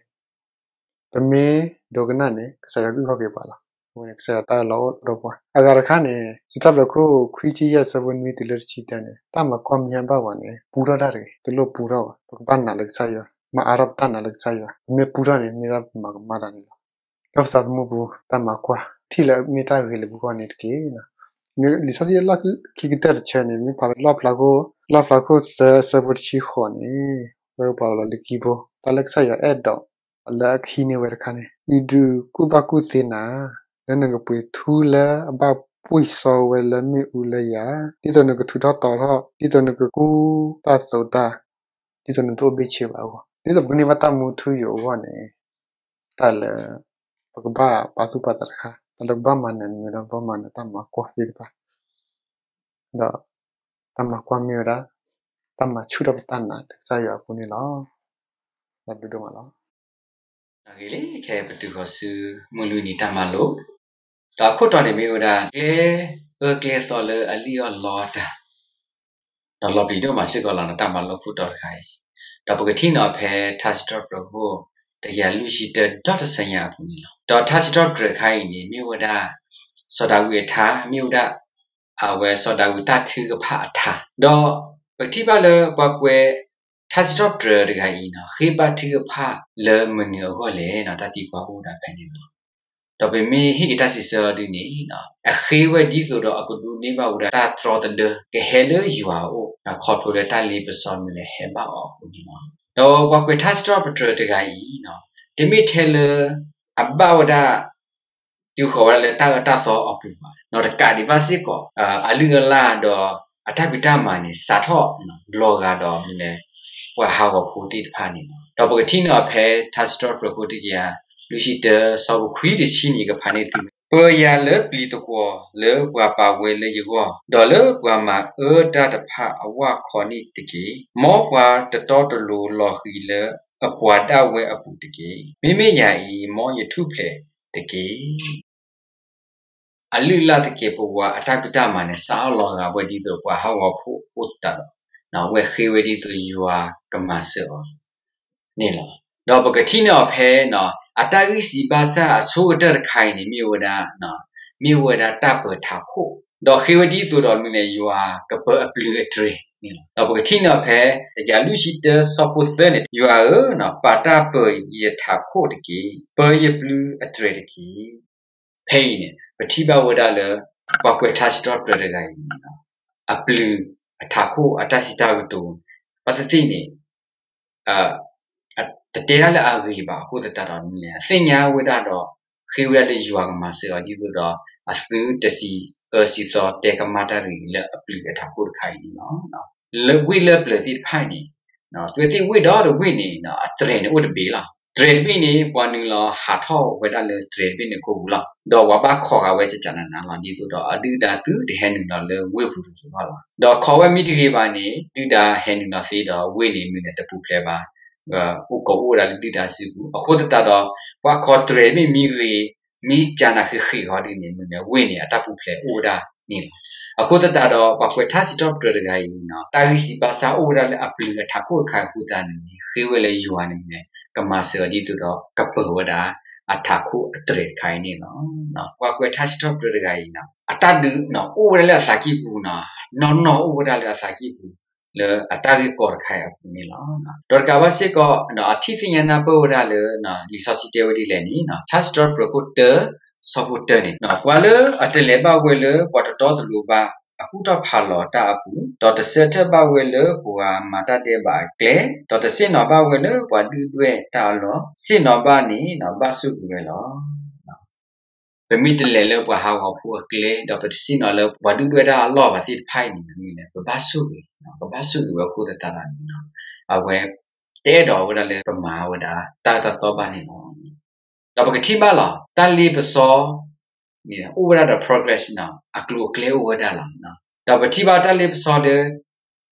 ပမ့ၢ်ဒိကနၣ်န့ၣ် ကစၢ်ယွၤကအုၣ်က့ၤခီၣ်က့ၤပှၤလီၤ. အဝဲန့ၣ်ကစၢ်ယွၤတၢ်အၢၣ်လီၤအီလီၤအိၣ်ဒီးပှၤ အဂၤတခါန့ၣ် စံးထီၣ်ပတြၢၤခိၣ် ခွံဆံယဲၢ်အဆၢဖိနွံတုၤလၢတဆံတၢန့ၣ် တၢ်မၤကွၢ်မ့ၢ်ဟဲဘၣ်ပှၤန့ၣ် ပူထီၣ်တၢ်တဂ့ၤ, တလိၣ်ပူထီၣ်ဘၣ်, ပကဘၣ်နာ်လၢကစၢ်ယွၤ, မၤအါထီၣ်ပတၢ်နာ်လၢကစၢ်ယွၤ, ပမ့ၢ်ပူထီၣ်န့ၣ် မ့ၢ်ဒၣ်ပမၤကမၣ်တၢ်န့ၣ်လီၤ. ဒီးပသးသမူပူၤ တၢ်မၤကွၢ် ထံၣ်လၢအမ့ၢ်တၢ်ဂ့ၤလၢပဂီၢ်န့ၣ်တက့ၢ်. လံာ်စီဆှံအလီၢ်ခံကတၢၢ်တဆၢန့ၣ် မ့ၢ်ဖးလၢလီၣ်ဖျါခိၣ် လီၣ်ဖျါခိၣ်သၢ အဆၢဖိတဆံဃိးန့ၣ် ဝဲပှၤလီၤလၢခံဖိ တၢ်လၢကစၢ်ယွၤအဲၣ်ဒိး လၢအကဟံးန့ၢ်ဝဲတခါန့ၣ် ယဒုးကူၣ်ဘၣ်ကူၣ်သ့နၤ လၢနကပှ့ၤထူလၢအဘၣ်ပှံၢ်စီဝဲလၢမ့ၣ်အူလၢယၤ, ဒ်သိးနကထူးထီၣ်တီၤထီၣ်, ဒ်သိးနကကူၣ်တၢ်သိးတၢ်, ဒ်သိးနတအိၣ်ဘ့ၣ်ဆ့ဘၣ်အဂီၢ်, ဒ်သိးပကန့ၢ်ဘၣ်တၢ်မူထူယိာ်အဂီၢ်န့ၣ် တၢ်လၢ ပကဘၣ်ပာ်သူၣ်ပာ်သးတခါ တၢ်လၢပဘၣ်မၤနၢၤန့ၣ်မ့ၢ်ဒီး ပဘၣ်မၤနၢၤတၢ်မၤကွၢ်သ့ၣ်တဖၣ် ဒီးတၢ်မၤကွၢ်မ့ၢ်ဝဲဒၣ် တၢ်မၤဆူၣ်ထီၣ်ပတၢ်နာ်လၢကစၢ်ယွၤအပူၤန့ၣ်လီၤ. တၢ်ဘျုးဒိၣ်မးလီၤ. ခဲအံၤပတုၤဃီၤဆူ မုၢ်လွံၢ်နံၤတၢ်မၤလိ ဒီးအခိၣ်တီန့ၣ်မ့ၢ်ဝဲဒၣ် ကျဲအၢကျဲသီလၢအလံၣ်အီၣ်လီတၢ် ဒီးလီၤပျံၤဒိၣ်မးစ့ၢ်ကီးလီၤ တၢ်မၤလိခိၣ်တီတခါအံၤ, ဒီးပကထံၣ်န့ၢ်ဖဲထါစံးထီၣ်ပတြၢၤခိၣ် တကယၤလွံၢ်ဆံတၢ ဒီးတဆၢညါအပူၤန့ၣ်လီၤ. ဒီးထါစံးထီၣ်ပတြၢၤတခါအံၤန့ၣ် မ့ၢ်ဝဲဒၣ် စီၤဒၤဝံးအထါ မ့ၢ်ဝဲဒၣ် အဝဲစီၤဒၤဝံးတၢ်ထုကဖၣ်အထါ, ဒီးပကထံၣ်ဘၣ်လၢပှၤကွဲး ထါစံးထီၣ်ပတြၢၤတဂၤအံၤန့ၣ် ဃ့ဘါထုကဖၣ်လၢမနုၤအဂီၢ်လဲၣ်န့ၣ် တၢ်သံကွၢ်အိၣ်ဒၣ်ဖဲန့ၣ်လီၤ. ဒီးပမ့ၢ်ဟ့ၣ်က့ၤတၢ်စံးဆၢအီၤဒ်န့ၣ် အဃ့ဝဲဒ်သိးဒီးအကဒိးန့ၢ်ဘၣ်ဝဲဒၣ်တၢ်တြီတဒၢ ကဟဲလၢယွၤအအိၣ် ခီဖျိလၢတၢ်လ့ပစီမ့ၢ်လဲၤဟဲဘၣ်အီၤအဃိန့ၣ်လီၤ. ဒီးပှၤကွဲးထါစံးထီၣ်ပတြၢၤတဂၤအံၤ တမ့ၢ်ထဲလၢ အဘၣ်ဝဲဒၣ် တုၤဃီၤဝဲဒၣ်လၢတၢ်အၢတၢ်သီအပူၤဘၣ်, ဒီးတကးဒံးဘၣ်စ့ၢ်ကီး အလုၢ်အလၢ်ဒီးအတၢ်ဖံးတၢ်မၤန့ၣ် စးထီၣ်လီၤဂာ်ဒီးမနုၤလဲၣ် ပှၤဟးဂီၤဖိသ့ၣ်တဖၣ်န့ၣ်လီၤ. ဒီးပကထံၣ်န့ၢ်အီၤဖဲ ထါစံးထီၣ်ပတြၢၤခိၣ်တကယၤလွံၢ်ဆံတၢ ဆၢဖိခွံတဆံန့ၣ် ကဖးန့ၢ်သု ပၢၤယၤလၢပျံၤသကွီၤ လၢပှၤပာ်ဝဲလၢယဂီၢ်, ဒီးလၢပှၤမၤအၢတၢ်တဖၣ်အဝၣ်ခီန့ၣ်တက့ၢ်. မ်ပှၤတတီတလိၤလီၤဃံၤလၢအပှၤဒၣ်ဝဲအပူၤတက့ၢ်. မ့မ့ၢ်ယၤအံၤ မ်ယထူၣ်ဖျဲးတက့ၢ်. အလုၢ်အလၢ်သကဲးပဝးအတၢ်ဖံးတၢ်မၤန့ၣ် စးထီၣ်လီၤဂာ်ဝဲဒ်သိးပှၤဟးဂီၤဖိအိၣ်သတးဒီး အဝဲဃ့ဝဲဒ်သိးယွၤကမၤစၢၤအီၤန့ၣ်လီၤ. ဒီးပကထံၣ်န့ၢ်အီၤဖဲ အတၢ်ဂံၢ်စံးဘၣ်စၢ်အဆိကတၢၢ်တခါအံၤန့ၣ် မ့ၢ်ဝဲဒၣ် မ့ၢ်ဝဲဒၣ်တၢ်ပၢၤထးခိၣ်, ဒီးဃ့ဝဲဒ်သိးဒီးမနုၤလဲၣ် ယွၤကပၢၤအပျုၤအတြဲၤန့ၣ်လီၤ. ဒီးပကထံၣ်န့ၢ်အီၤဖဲ တကယၤလွံၢ်ဆံတၢ ဆၢဖိသၢန့ၣ်, ယွၤဧၢ, ပာ်တၢ်ပၢၤယထးခိၣ်တက့ၢ်. ပၢၤယပျုၤအတြဲၤတက့ၢ်. ဖဲအံၤန့ၣ် ပထံၣ်ဘၣ်ဝဲဒၣ်လၢ ပှၤကွဲးထါစံးထီၣ်ပတြၢၤတဂၤအံၤန့ၣ် အပျုၤအထးခိၣ်အတၢ်စံးတၢ်ကတိၤ ဘၣ်သ့ၣ်သ့ၣ်န့ၣ် တတဲဒၣ်လၢအဂ့ၤဘၣ်အဃိသတးဒီးန့ၣ် အသ့ၣ်ညါဝဲဒၣ်ဒီး ဃ့ဝဲဒၣ်လၢယွၤကမၤစၢၤအီၤဒ်သိးဒီး အသုတစံးအၢစံးသီတဲကမၣ်တၢ်တဂ့ၤလၢအပျုၤအထးခိၣ်တခါအံၤန့ၣ်လီၤ. လၢဝ့ၢ်လၢပျၢၤသ့ၣ်တဖၣ်အံၤန့ၣ် ဝ့ၢ်သ့ၣ်ဝ့ၢ်ဒီတဝ့ၢ်န့ၣ် အတြဲၤန့ၣ်အိၣ်တဘ့ၣ်လီၤ. တြဲၤတဘ့ၣ်န့ၣ် ပှၤနုာ်လီၤဟးထီၣ်ဝဲဒၣ်လၢတြဲၤတဘ့ၣ်န့ၣ်ခိၣ်ပူၤလီၤ. ဒီးပှၤဘၣ်ခိးဃာ်ဝဲကကနးနးလီၤ ဒ်သိးဒီးအဒုၣ်ဒါသုတဟဲနုာ်လီၤလၢဝ့ၢ်ပူၤတဂ့ၤဘၣ်လီၤ. ဒီးခိးဝဲမ့ၢ်တဂ့ၤဘၣ်န့ၣ် ဒုၣ်ဒါဟဲနုာ်လီၤသ့ဒီးဝ့ၢ်န့ၣ်မ့ၢ်န့ၣ် တပူၤဖျဲးဘၣ် အိၣ်ကိးအိၣ်ဝဲဒၣ်လၢဒုၣ်ဒါစုပူၤ. အဃိသတးဒီး ပှၤခိးတြဲၤမ့ၢ်မံဂ့ၤ မံကနးဃ့ဃ့ဟီဒ်န့ၣ်မ့ၢ်န့ၣ် ဝ့ၢ်န့ၣ်အတၢ်ပူၤဖျဲးအိၣ်ဝဲဒၣ်န့ၣ်လီၤ. အဃိသတးဒီး ပှၤကွဲးထါစံးထီၣ်ပတြၢၤတဂၤအံၤန့ၣ် တၢ်ဂံၢ်စံးဘၣ်စၢ်အိၣ်ဝဲဒၣ်လၢအပျုၤအထးခိၣ်တခါအံၤအဃိသတးန့ၣ် ဃ့ဝဲလၢယွၤန့ၣ်မ့ၢ်န့ၣ် ကမၤစၢၤအီၤဒ်သိးဒီး ကပၢၤဝဲဒၣ် အထးခိၣ်အတြဲၤတခါအံၤန့ၣ်လီၤ. ပှၤကွဲးထါစံးထီၣ်ပတြၢၤတဂၤအံၤန့ၣ် အတၢ်ဒုးအိၣ်ဝဲဒၣ်လၢအသးကံၢ်ပူၤန့ၣ် နီၢ်နီၢ်အိၣ်ဝဲဒၣ်လၢအသးကံၢ်ပူၤ လၢအတၢ်ဂ့ၢ်ကီတခါအံၤအပူၤန့ၣ်လီၤ. ဒီးတကးဘၣ်စ့ၢ်ကီး အထံၣ်သ့ၣ်ညါနၢ်ပၢၢ်ဝဲဒၣ်လၢ လံာ်စီဆှံတဲဝဲဒ်လဲၣ်န့ၣ် ထါစံးထီၣ်ပတြၢၤခိၣ်တၢ ဆၢဖိတၢန့ၣ် ပှၤလၢအတလဲၤဘၣ်ဝဲလၢပှၤတတီတလိၤဘၣ် အကူၣ်ထီၣ်ဖးလီၤတၢ်အပူၤ, ဒီးတဆၢထၢၣ်ဘၣ်ဝဲလၢပှၤမၤတၢ်ဒဲးဘးအကျဲ, ဒီးတဆ့ၣ်နီၤဘၣ်ဝဲလၢပှၤဒုၣ်ဒွဲၣ်တၢ်အလီၢ်, ဆ့ၣ်နီၤဘၣ်န့ၣ် ဘၣ်ဆိၣ်ဂ့ၤဝဲလီၤ. ပမ့ၢ်တလဲၤလၢပှၤဟးဂီၤဖိအကျဲ ဒီးပတဆ့ၣ်နီၤလၢပှၤဒုၣ်ဒွဲၣ်တၢ်အလီၢ်ဘၣ်သ့ၣ်တဖၣ်အံၤန့ၣ် မ့ၢ်န့ၣ် ပဘၣ်ဆိၣ်ဂ့ၤ, ပဘၣ်ဆိၣ်ဂ့ၤဝဲအဃိသတးဒီးန့ၣ် အဝဲတအဲၣ်ဒိးဝဲဒၣ်လၢပမၤဝဲဒၣ် တၢ်အၢတၢ်သီဘၣ်န့ၣ်လီၤ. ဒီးပကထံၣ်ဘၣ်လီၤ တၢ်လ့ပစီန့ၣ် အိၣ်ဝဲဒၣ်ဒီး progress န့ၣ် အကျိၤအကျဲအိၣ်ဝဲဒၣ်လီၤ. ဒီးပထံၣ်ဘၣ်တၢ်လ့ပစီလၢ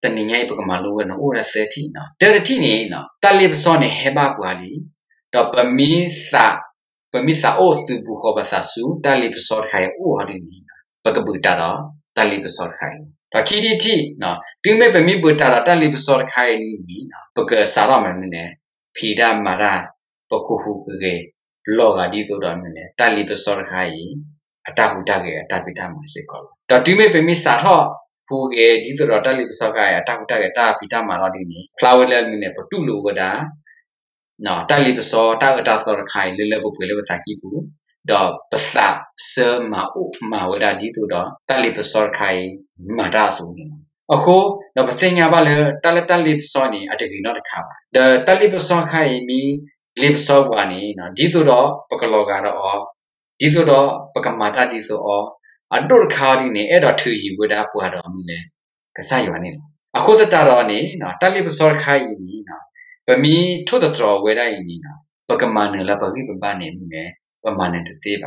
တနံၤညါအံၤ ပကမၤလိဝဲန့ၣ် အိၣ်ဝဲဒၣ်သၢထံၣ်န့ၣ်. တၢတထံၣ်န့ၣ် တၢ်လ့ပစီန့ၣ် ဟဲဘၣ်ပှၤလံ, ဒီးပမ့ၢ်သး, ပမ့ၢ်သးအိၣ်သုးဘူးဃီၤပသးဆူ တၢ်လ့ပစီတခါအံၤအိၣ်ဟီဒ်န့ၣ် ပကဘုးတးဒီး တၢ်လ့ပစီတခါအံၤ. ဒီးခံထံၣ်တထံၣ်, တုၤမ့ၢ်ပမ့ၢ်ဘုးတးဒီးတၢ်လ့ပစီတခါအံၤလံန့ၣ် ပကစးထီၣ်မ့ၢ်န့ၣ် ဖံးတၢ်မၤတၢ် ပကဟူးကဂဲၤလီၤဂာ်ဒ်သိးဒီးန့ၣ် တၢ်လ့ပစီတခါအံၤ အတၢ်ဟူးတၢ်ဂဲၤအတၢ်ဖံးတၢ်မၤစ့ၢ်ကီးလီၤ. ဒီးတုၤမ့ၢ်ပမ့ၢ်စးထီၣ်ဟူးဂဲၤဒ်သိးဒီးတၢ်လ့ပစီတခါအံၤ အတၢ်ဟူးတၢ်ဂဲၤတၢ်ဖံးတၢ်မၤလီၤဒ်န့ၣ် ဖျါဝဲလၢမ့ၢ်န့ၣ် ပတူၢ်လိာ်ဝဲဒၣ် တၢ်လ့ပစီတၢ်အၢတၢ်သီတခါအံၤ လၢလၢပှဲၤပှဲၤလၢပသးကံၢ်ပူၤ, ဒီးပသးဆၢမၤအိၣ်မၤဝဲဒၣ်ဒ်သိးဒီး တၢ်လ့ပစီတခါအံၤ မၤတၢ်အသိးန့ၣ်လီၤ. အဃိ ဒီးပသ့ၣ်ညါဘၣ်လၢ တၢ်လၢတၢ်လ့ပစီန့ၣ် အတဂ့ၤနီတခါဘၣ်. ဒီးတၢ်လ့ပစီတခါအံၤမ့ၢ်လ့ပစီပှၤန့ၣ် ဒ်သိးဒီးပကလီၤဂာ်ဒီးအီၤ, ဒ်သိးဒီးပကမၤတၢ်ဒ်သိးအီၤ, အဒိၣ်တခါအီၤဒ်န့ၣ် အဲၣ်ဒိးထုးယံၤဝဲဒၣ်ပှၤဒီးမနုၤလဲၣ် ကစၢ်ယွၤန့ၣ်လီၤ. အဃိသတးဒီးန့ၣ် တၢ်လ့ပစီတခါအံၤန့ၣ် ပမ့ၢ်ထိၣ်သတြီၤဝဲဒၣ်အံၤန့ၣ် ပကမၤနၢၤလၢပဂံၢ်ပဘါန့ၣ်မနုၤလဲၣ် ပမၤနၢၤတသ့ဘၣ်.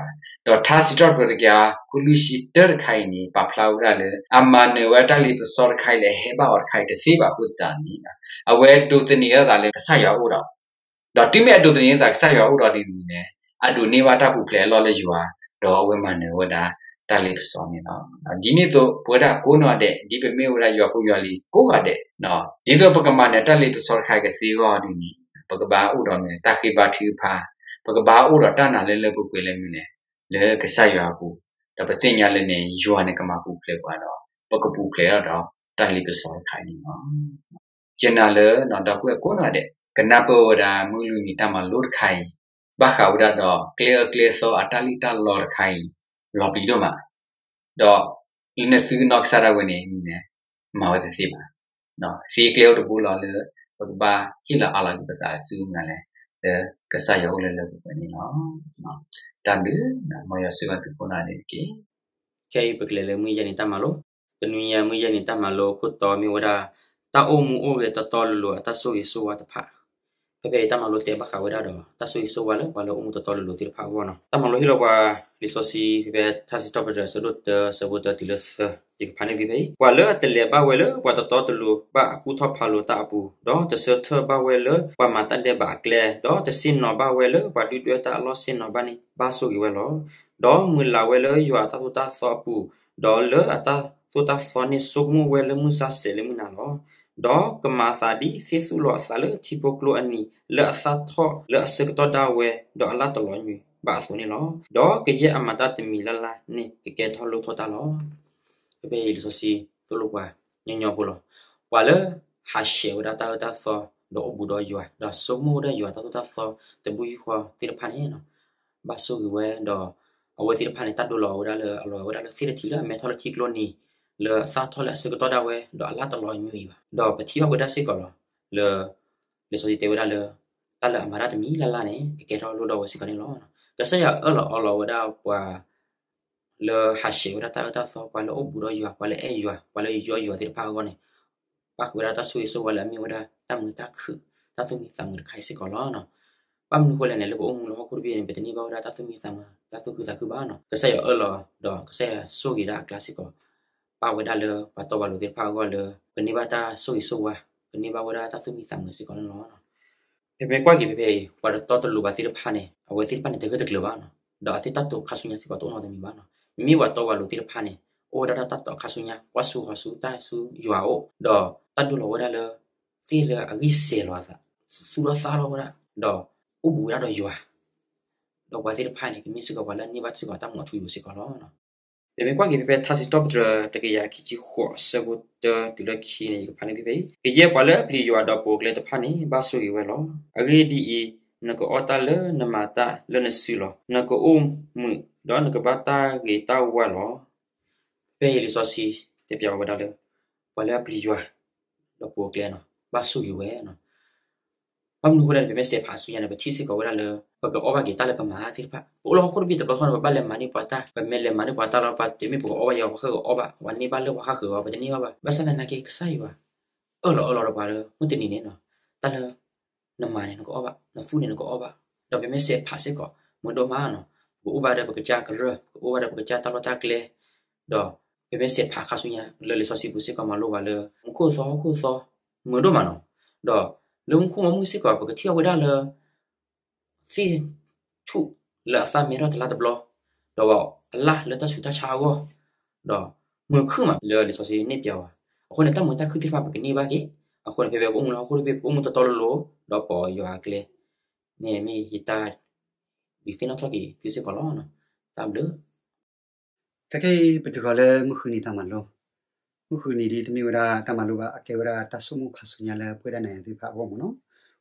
ဒီးထါစံးထီၣ်ပတြၢၤတကယၤဃုလွံၢ်ဆံတၢတခါအံၤန့ၣ် ပာ်ဖျါဝဲဒၣ်လၢ အမၤနၢၤဝဲတၢ်လ့ပစီတခါအံၤလၢအဟဲဘၣ်အီၤတခါအံၤတသ့ဘၣ်အဃိသတးန့ၣ် အဝဲဒိးသန့ၤအသးလၢကစၢ်ယွၤအအိၣ်ဒီး ဒီးတုၤမ့ၢ်အဒိးသန့ၤအသးကစၢ်ယွၤအအိၣ်ဒီးဒ်န့ၣ် အဒိးန့ၢ်ဘၣ်တၢ်ပူၤဖျဲးအလီၢ်လၢယွၤ, ဒီးအဝဲမၤနၢၤဝဲဒၣ်တၢ်လ့ပစီန့ၣ်လီၤ. ဒ်န့ၣ်အသိး ပဝဲဒၣ်ကိးနီၢ်ဒဲး ဒ်ပမ့ၢ်ဝဲဒၣ်ယွၤဖိယွၤလံၤကိးဂၤဒဲး, ဒ်သိးပကမၤနၢၤတၢ်လ့ပစီတခါအံၤကသ့အဂီၢ်ဒ်န့ၣ် ပကဘၣ်အိၣ်ဒီးမ့ၢ်တၢ်ဃ့ဘါထုကဖၣ်, ပကဘၣ်အိၣ်ဒီးတၢ်နာ်လၢလၢပှဲၤပှဲၤလၢမနုၤလဲၣ် လၢကစၢ်ယွၤအပူၤ, ဒီးပသ့ၣ်ညါလၢန့ၣ် ယွၤန့ၣ်ကမၤပူၤဖျဲးပှၤဒီး ပကပူၤဖျဲးထီၣ်ဒီးတၢ်လ့ပစီတခါအံၤန့ၣ်လီၤ. ယနာ်လၢ ဒီပုၢ်ဝဲၢ်ကိးနီၢ်ဒဲး ကနၢ်ပၢၢ်ဝဲဒၣ်မုၢ်လွံၢ်နံၤတၢ်မၤလိတခါအံၤ ဘၣ်ဃးဝဲဒၣ်ဒီးကျဲအၢကျဲသီအတၢ်လံၣ်တၢ်လီတခါအံၤ လီၤပျံၤဒိၣ်မး, ဒီးလၢနသုကနီၢ်ကစၢ်ဒၣ်ဝဲန့ၣ် မ့ၢ်န့ၣ် မၤဝဲတသ့ဘၣ်. သ့ကျဲအိၣ်တဘိလီၤလၢ ပကဘၣ်ဟ့ၣ်လီၤအးလီၤက့ၤပသးဆူနၤလဲၣ် လၢကစၢ်ယွၤအိၣ်လၢလၢပှဲၤပှဲၤန့ၣ်လီၤ. တၢ်ဘျုး မ်ယွၤဆိၣ်ဂ့ၤသုကိးနီၢ်ဒဲးတက့ၢ်. ခဲအံၤပကလဲၤလၢမုၢ်ယဲၢ်နံၤတၢ်မၤလိ, တနွံညါမုၢ်ယဲၢ်နံၤတၢ်မၤလိခိၣ်တီမ့ၢ်ဝဲဒၣ် တၢ်အိၣ်မူအိၣ်ဂဲၤတီတီလိၤလိၤအတၢ်ဆိၣ်ဂ့ၤဆိၣ်ဝါတဖၣ်. ဖဲဖဲအံၤတၢ်မၤလိတဲဘၣ်ဃးဝဲဒၣ်ဒီး တၢ်ဆိၣ်ဂ့ၤဆိၣ်ဝါလၢပှၤလၢအိၣ်မူတီတီလိၤလိၤသ့ၣ်တဖၣ်အဂီၢ်နီၤ. တၢ်မၤလိဟ့ၣ်လီၤပှၤလံာ်စီဆှံ ဖဲဖဲထါစံးထီၣ်ပတြၢၤ အဆၢဒိၣ်တၢ အဆၢဖိတၢတုၤလၢသၢ, ယကဖးန့ၢ်သုဖဲအံၤ, ပှၤလၢအတလဲၤဘၣ်ဝဲလၢပှၤတီတီတလိၤဘၣ်အကူၣ်ထီၣ်ဖးလိာ်တၢ်အပူၤ, ဒီးတဆၢထၢၣ်ဘၣ်ဝဲလၢပှၤမၤတၢ်ဒဲးဘးအကျဲ, ဒီးတဆ့ၣ်နီၤဘၣ်ဝဲလၢပှၤဒုၣ်ဒွဲၣ်တၢ်အလီၢ်ဆ့ၣ်နီၤဘၣ်န့ၣ် ဘၣ်ဆိၣ်ဂ့ၤဝဲလီၤ. ဒီးမုၢ်လၢ်ဝဲလၢယွၤအတၢ်သိၣ်တၢ်သီအပူၤ, ဒီးလၢအတၢ်သိၣ်တၢ်သီန့ၣ် ဆိကမိၣ်ဝဲလၢမုၢ်ဆါဆဲးလၢမုၢ်နၤလီၤ. ဒီးကမၤအသးဒ်သ့ၣ်သူၣ်လီၤအသးလၢထံဖိကျိအနံၤ, လၢအသၣ်ထီၣ်လၢအဆၢကတီၢ်ဒၣ်ဝဲ, ဒီးအလၢ်တလီၤညွံးဘၣ်အသိးန့ၣ်လီၤ. ဒီးကယဲၢ်အမၤတၢ်တမံၤလၢ်လၢ်န့ၣ် ကကဲထီၣ်လိၣ်ထီၣ်တၢ်လီၤ. ဖဲဖဲအံၤလံာ်စီဆှံ သိၣ်လိပှၤညီညီဖိလီၤ. ပှၤလၢဟးဆှဲးဝဲဒၣ်တၢ်အၢတၢ်သီ, ဒီးအိၣ်ဘူးဒီးယွၤ, ဒီးဆိကမိၣ်ဝဲဒၣ်ယွၤတၢ်သိၣ်တၢ်သီ တဘုယူၢ်ဃီသ့ၣ်တဖၣ်န့ၣ် ဘၣ်ဆိၣ်ဂ့ၤဝဲ, ဒီးအဝဲသ့ၣ်တဖၣ်န့ၣ် တၢ်ဒိလီၤဝဲဒၣ်လၢအလီၤဝဲဒၣ်လၢသ့ၣ်တထံၣ်လၢအမဲထီၣ်လၢထံကျိနံၤ, လၢအသၣ်ထီၣ်လၢအဆၢကတီၢ်ဒၣ်ဝဲ, ဒီးအလၢ်တလီၤညွံးအံၤဘၣ်. ဒီးပထံၣ်ဘၣ်ဝဲဒၣ်စ့ၢ်ကီးလီၤ, လၢ လံာ်စီဆှံတဲဝဲဒၣ်လၢ တၢ်လၢအမၤတၢ်တမံၤလၢ်လၢ်န့ၣ် ကကဲထီၣ်လိၣ်ဒီးဝဲစ့ၢ်ကီးန့ၣ်လီၤ. ကစၢ်ယွၤအၢၣ်လီၤအီလီၤဝဲဒၣ်ပှၤ လၢဟးဆှဲးဝဲဒၣ်တၢ်အၢတၢ်သီ, ပှၤလၢအိၣ်ဘူးဒီးယွၤ, ပှၤလၢအဲၣ်ယွၤ, ပှၤလၢယီယွၤသ့ၣ်တဖၣ်အဂီၢ်န့ၣ်, ပၣ်ဃုာ်ဝဲဒၣ်တၢ်ဆိၣ်ဂ့ၤဆိၣ်ဝါလၢအမ့ၢ်ဝဲဒၣ်တၢ်မုာ်တၢ်ခုၣ်, တၢ်သူၣ်မံသးမုာ်တခါအံၤစ့ၢ်ကီးလီၤ. ဘၣ်မနုၤဃိလဲၣ်န့ၣ် လၢပအိၣ်မူလၢဟီၣ်ခိၣ်တဘ့ၣ်န့ၣ် ပတန့ၢ်ဘၣ်ဝဲဒၣ်တၢ်သူၣ်မံသးမုာ်, တၢ်သူၣ်ခုသးခုဘၣ်နီၤ. ကစၢ်ယွၤအၢၣ်လီၤ, ဒီးကစၢ်ယွၤဆိၣ်ဂ့ၤဒၣ်အကျါစ့ၢ်ကီး, ပၣ်ဝဲဒၣ်လၢပှၤတီပှၤလိၤသ့ၣ်တဖၣ်အဂီၢ်လၢ ကန့ၢ်ဘၣ်တၢ်ဆိၣ်ဂ့ၤဆိၣ်ဝါ, ကန့ၢ်ဘၣ်ဝဲဒၣ်တၢ်သူၣ်မံသးမုာ်စ့ၢ်ကီးန့ၣ်လီၤ. ပမ့ၢ်ကွၢ်က့ၤဖဲဖဲအံၤ ပှၤတီတလိၤဘၣ်သ့ၣ်တဖၣ်န့ၣ် အဝဲသ့ၣ်တဖၣ်န့ၣ် တဂၢၢ်တကျၢၤဘၣ်နီၤ, ဒီးအဝဲသ့ၣ်တၢ်တိာ်ခါဆူညါစ့ၢ်ကီးတအိၣ်နီတမံၤဘၣ်နီၤ. မ့မ့ၢ်ပှၤတီပှၤလိၤသ့ၣ်တဖၣ်န့ၣ် အိၣ်ဝဲဒၣ်တၢ်တိာ်ခါဆူညါ, ကွၢ်ဆူဃီၤဆူတၢ်ဆူယွၤအအိၣ်, ဒီးတၢ်ဒိလီၤဝဲဒၣ်လၢ သ့ၣ်လၢအဂံၢ်စဲၤလီၤအသး, သူၣ်ထီၣ်သၣ်ထီၣ်ဝဲဒၣ်, ဒီးအိၣ်ဘူးဝဲဒၣ်ဒီးယွၤ, ဒီးပှၤသ့ၣ်တဖၣ်န့ၣ် ကမ့ၢ်စ့ၢ်ကီးပှၤလၢအန့ၢ်ဘၣ်စ့ၢ်ကီးတၢ်မူအထူအယိာ်စ့ၢ်ကီးလီၤ. ပမ့ၢ်ကွၢ်က့ၤဖဲဖဲထါစံးထီၣ်ပတြၢၤ တကယၤခံဆံဃိး အဆၢဖိတၢတုၤလၢခံန့ၣ် ယကဖးန့ၢ်သုဖဲအံၤ, ကယဲၢ်ပှၤလၢအပျံၤယွၤဒီးပိာ်အကျဲတဖၣ်န့ၣ် ဘၣ်ဆိၣ်ဂ့ၤဝဲလီၤ. အဂ့ၢ်ဒ်အံၤ, နကအီၣ်တၢ်လၢနမၤတၢ်လၢနစုလီၤ. နကအိၣ်မုာ်, ဒီးနကဘၣ်တၢ်ဂ့ၤတၢ်ဝါလီၤ. ဖဲအံၤလံာ်စီဆှံတဲပျးဝဲဒၣ်လၢ ပှၤလၢအပျံၤယွၤ ဒီးပိာ်အကျဲနီၤ ဘၣ်ဆိၣ်ဂ့ၤဝဲနီၤ. ဘၣ်မနုၤအဃိလဲၣ်န့ၣ် ပမ့ၢ်စဲးဖးဆူညါန့ၣ် ပထံၣ်စ့ၢ်ကီးဝဲဒၣ်လၢ ပကအီၣ်ဘၣ်က့ၤတၢ်လၢပမၤတၢ်သ့ၣ်တဖၣ်, ပအိၣ်လၢဟီၣ်ခိၣ်တဘ့ၣ်တဘျီဃီန့ၣ် ပဘၣ်လဲၤမၤန့ၢ်ပှၤတၢ်, ပမ့ၢ်လဲၤမၤန့ၢ်ပှၤတၢ်လီၤ ပှၤတမ့ၢ်ပကအီၣ်ဘၣ်ယၤ ပှၤဃၣ်ကအီၣ်ဘၣ်, ပှၤန့ၢ်ဘၣ်လၢပှၤဃၣ်ဃၢၤအီၤ ပတန့ၢ်ဘၣ်ဘၣ်. ဘၣ်ဆၣ်သနာ်က့ ကစၢ်ယွၤ အၢၣ်လီၤအၢၣ်လီၤဒီးပှၤလၢ မုၢ်တနံၤန့ၣ်နီၤ, တၢ်လၢ နမၤန့ၣ် နကအီၣ်ဘၣ်, နသူန့ၣ် နကအီၣ်ဘၣ်, ဒီးပမ့ၢ်စဲးဖးစ့ၢ်ကီး မုာ်ဒိၣ်မးနီၤ, ပကအိၣ်ဘၣ်ဒီးပကစၢ်ကရၢၢ်, ပကအိၣ်ဘၣ်ဒီးပကစၢ်တၢ်လီၢ်တၢ်ကျဲ, ဒီးပမ့ၢ်စဲးဖးခါဆူညါ လၢလံာ်စီဆှံပူၤစ့ၢ်ကီးမၤလိပှၤလၢ မူခိၣ်သီဟီၣ်ခိၣ်သီ မုာ်ဒိၣ်မးနီၤ, ဒီးလၢမူခိၣ်မူခိၣ်စ့ၢ်ကီး ပကထံၣ်အီၤဝဲဒၣ်လၢ သ့ၣ်ထူၣ်လၢအသၣ်မဲထီၣ်တလါတဘျီ, ဒီးအလၢ်လၢတၢ်ဆူးတၢ်ဆါအဂီၢ်, ဒီးမုာ်ခုၣ်မးလၢလံာ်စီဆှံန့ၣ်ပျးဝဲ. အဃိန့ၣ် တၢ်မုာ်တၢ်ခုၣ်သ့ၣ်တဖၣ်ပကန့ၢ်ဘၣ်က့ၤ, အဃိန့ၣ် ဖဲဖဲပအိၣ်မူလၢဟီၣ်ခိၣ်တဘ့ၣ် ပကအိၣ်မူတီတီလိၤလိၤ, ဒီးပိာ်ယွၤအကျဲန့ၣ် မ့ၢ်ယတၢ်ဒုးသ့ၣ်နီၣ်ထီၣ်က့ၤသုစ့ၢ်ကီးလီၤ. တၢ်ဘျုး ခဲခဲအံၤ ပတုၤဃီၤလၢမုၢ်ဃုနံၤတၢ်မၤလိ, မုၢ်ဃုနံၤဒ်တမ့ၢ်ဝဲဒၣ်တၢ်မၤလိဘၣ် အကဲဝဲဒၣ်တၢ်ဆိကမိၣ်ခါဆူညါလၢပဝဲဒၣ်နၤယၤသ့ၣ်တဖၣ်အဂီၢ်မ့ၢ်နီၤ.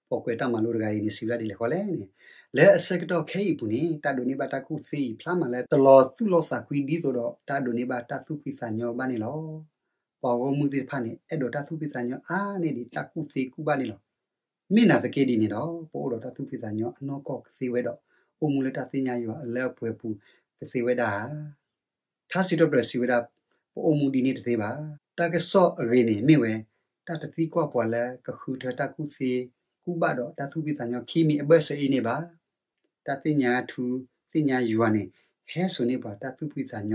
ပိာ်ကွဲးတၢ်မၤလိတဂၤအံၤန့ၣ် စံးဝဲဒၣ်ဒ်လဲၣ်ဃီလဲၣ်န့ၣ်, လၢအဆၢကတီၢ်ခဲအံၤအပူၤန့ၣ် တၢ်ဒိးန့ၢ်ဘၣ်တၢ်ကူၣ်သ့အံၤ ဖျါမးလၢတလီၤသူၣ်လီၤသးကွံဒ်သိးဒီး တၢ်ဒိးန့ၢ်ဘၣ်တၢ်သူၣ်ဖှံသးညီဘၣ်န့ၣ်လီၤ. ပှၤဂီၢ်မုၢ်သ့ၣ်တဖၣ်န့ၣ် အဲၣ်ဒိးတၢ်သူၣ်ဖှံသးညီအါန့ၢ်ဒံးတၢ်ကူၣ်သ့ကူၣ်ဘၣ်န့ၣ်လီၤ. မ့ၢ်နာ်သက့ဒ်န့ၣ်ဒီး ပအိၣ်ဒီးတၢ်သူၣ်ဖှံသးညီအနီၢ်ကီၢ်ကသ့ဝဲဒီး အိၣ်မူလၢတၢ်သ့ၣ်ညါယွၤအလၢအပှဲၤပူၤကသ့ဝဲဒၣ်ဧါ. ထါစံးထီၣ်ပတြၢၤစံးဝဲဒၣ်, ပအိၣ်မူဒ်န့ၣ်တသ့ဘၣ်. တၢ်ကစီၣ်အဂ့ၤန့ၣ်မ့ၢ်ဝဲ တၢ်တသံကွၢ်ပှၤလၢကဃုထၢတၢ်ကူၣ်သ့ကူၣ်ဘၣ်ဒီးတၢ်သူၣ်ဖှံသးညီခံမံၤအဘၢၣ်စၢၤအံၤန့ၣ်ဘၣ်. တၢ်သ့ၣ်ညါထူသ့ၣ်ညါယွၤန့ၣ် ဟဲစိာ်န့ၢ်ပှၤတၢ်သူၣ်ဖှံသးည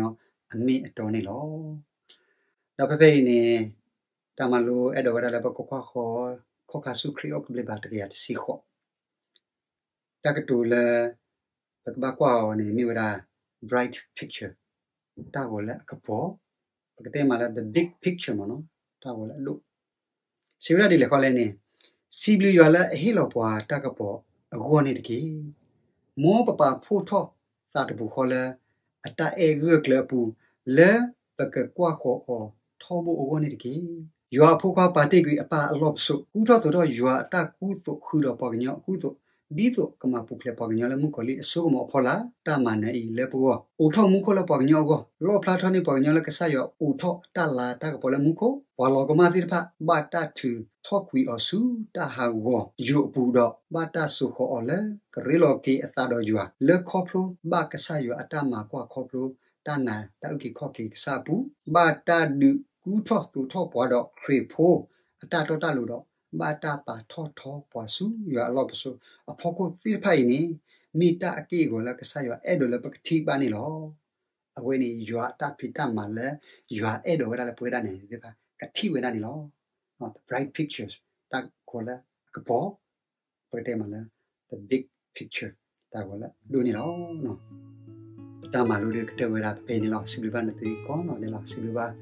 ီအမ့ၢ်အတီန့ၣ်လီၤ. ဒီးဖဲဖဲအံၤန့ၣ် တၢ်မၤလိအဲၣ်ဒိးဝဲဒၣ်လၢပကကွၢ်ဃီၤ ခီၣ်ခါဆူခရံာ်အီၣ်ကူးဘျဲးဘၣ်တကယၤတဆံဃိး တၢ်ကတိၤလၢ ပကဘၣ်ကွၢ်အီၤန့ၣ် မ့ၢ်ဝဲဒၣ် bright picture တၢ်ဂီၤလၢအကပီၤ, ပကတဲမးလၢ the big picture မ့ၢ်နီၤ, တၢ်ဂီၤလၢအဒိၣ်, စံးဝဲဒၣ်ဒ်လဲၣ်ဃီလဲၣ်န့ၣ်, စံးဘျုးယွၤလၢအဟ့ၣ်လီၤပှၤတၢ်ကပီၤအဂီၢ်န့ၣ်တက့ၢ်. မ်ပပာ်ဖှိၣ်ထီၣ်သးတပူၤဃီလၢအတၢ်အဲၣ်ဂၢၢ်ကျၢၤအပူၤ, လၢပကကွၢ်ဃီၤအီၤထီဘိအဂီၢ်န့ၣ်တက့ၢ်. ယွၤအဖိခွါပာ်တ့ၢ်ကွံာ်အပၢ်အလီၢ်ပစိာ်, ကူထီၣ်သိးထီၣ်ယွၤအတၢ်ကူသိးဃုာ်ဒီးပှၤကညီအကူသိး, ဒ်သိးကမၤပူၤဖျဲးပှၤကညီလၢမုၣ်ကီၤလံၢ်အစိကမီၤအဖီလာ်. တၢ်မၤနၢၤအံၤလၢပဂီၢ်, အိးထီၣ်မူခိၣ်လၢပှၤကညီအဂီၢ်, လီၣ်ဖျါထီၣ်န့ၢ်ပှၤကညီလၢကစၢ်ယွၤအိးထီၣ်အတၢ်လၤတၢ်ကပီၤလၢမူခိၣ်, ပှၤလီၤကမၣ်သ့ၣ်တဖၣ် ဘၣ်တၢ်ထုးထီၣ်ကွံာ်အီၤဆူတၢ်ဟးဂီၤယိာ်အပူၤဒီး ဘၣ်တၢ်စိာ်ဃီၤအီၤလၢကရ့လိာ်က့ၤအသးဒီးယွၤ, လၢခီဖျိဘၣ်ကစၢ်ယွၤအတၢ်မၤကွၢ်ခီဖျိတၢ်နာ်တၢ်အုၣ်က့ၤခီၣ်က့ၤကစၢ်အပူၤ, ဘၣ်တၢ်ဒုးကူထီၣ်သိးထီၣ်ပှၤဒီးခရံာ်ဖိအတၢ်တီတၢ်လိၤဒီး ဘၣ်တၢ်ပာ်ထီၣ်ထီပှၤဆူယွၤအလီၢ်ပစိာ်အဖီခိၣ်သ့ၣ်တဖၣ်အံၤန့ၣ်, မ့ၢ်တၢ်အက့ၢ်အဂီၤလၢကစၢ်ယွၤအဲၣ်ဒိးလၢပကထံၣ်ဘၣ်န့ၣ်လီၤ. အဝဲန့ၣ် ယွၤအတၢ်ဖံးတၢ်မၤလၢ ယွၤအဲၣ်ဒိးဝဲဒၣ်လၢပဝဲဒၣ်န့ၣ်သ့ၣ်တဖၣ် ကထံၣ်ဝဲဒၣ်န့ၣ်လီၤ. The bright pictures, တၢ်ဂီၤလၢအကပီၤ, ပကတဲမးလၢ the big picture, တၢ်ဂီၤလၢအဒိၣ်န့ၣ်လီၤ. ပတၢ်မၤလိဒီးကတၢၢ်ဝဲဒၣ်ဖဲအံၤန့ၣ်လီၤ. စံးဘျုးဘၣ်နသုကိးနီၢ်ဒဲးလီၤ. စံးဘျုးဘၣ်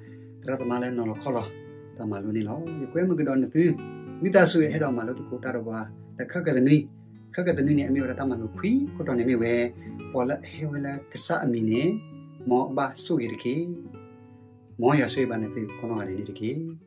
သရၣ်သမါလၢနီၤလီၤခီလီၤ တၢ်မၤလိန့ၣ်လီၤ. ယကွဲမုာ်ကဒီးနသု ဝံသးစူၤဟဲဒီးမၤလိသကိးတၢ်ဒီးပှၤ လၢခဲကနွံ, ခဲကနွံန့ၣ် အမ့ၢ်ဝဲဒၣ်တၢ်မၤလိခွံခိၣ်တီန့ၣ်မ့ၢ်ဝဲ, ပှၤလၢအဟဲဝဲလၢကစၢ်အမံၤန့ၣ် မ်အဘၣ်ဆိၣ်ဂ့ၤတက့ၢ်. မ်ယွၤဆိၣ်ဂ့ၤဘၣ်နသုကိးနီၢ်ဂၤဒဲးန့ၣ်တက့ၢ်.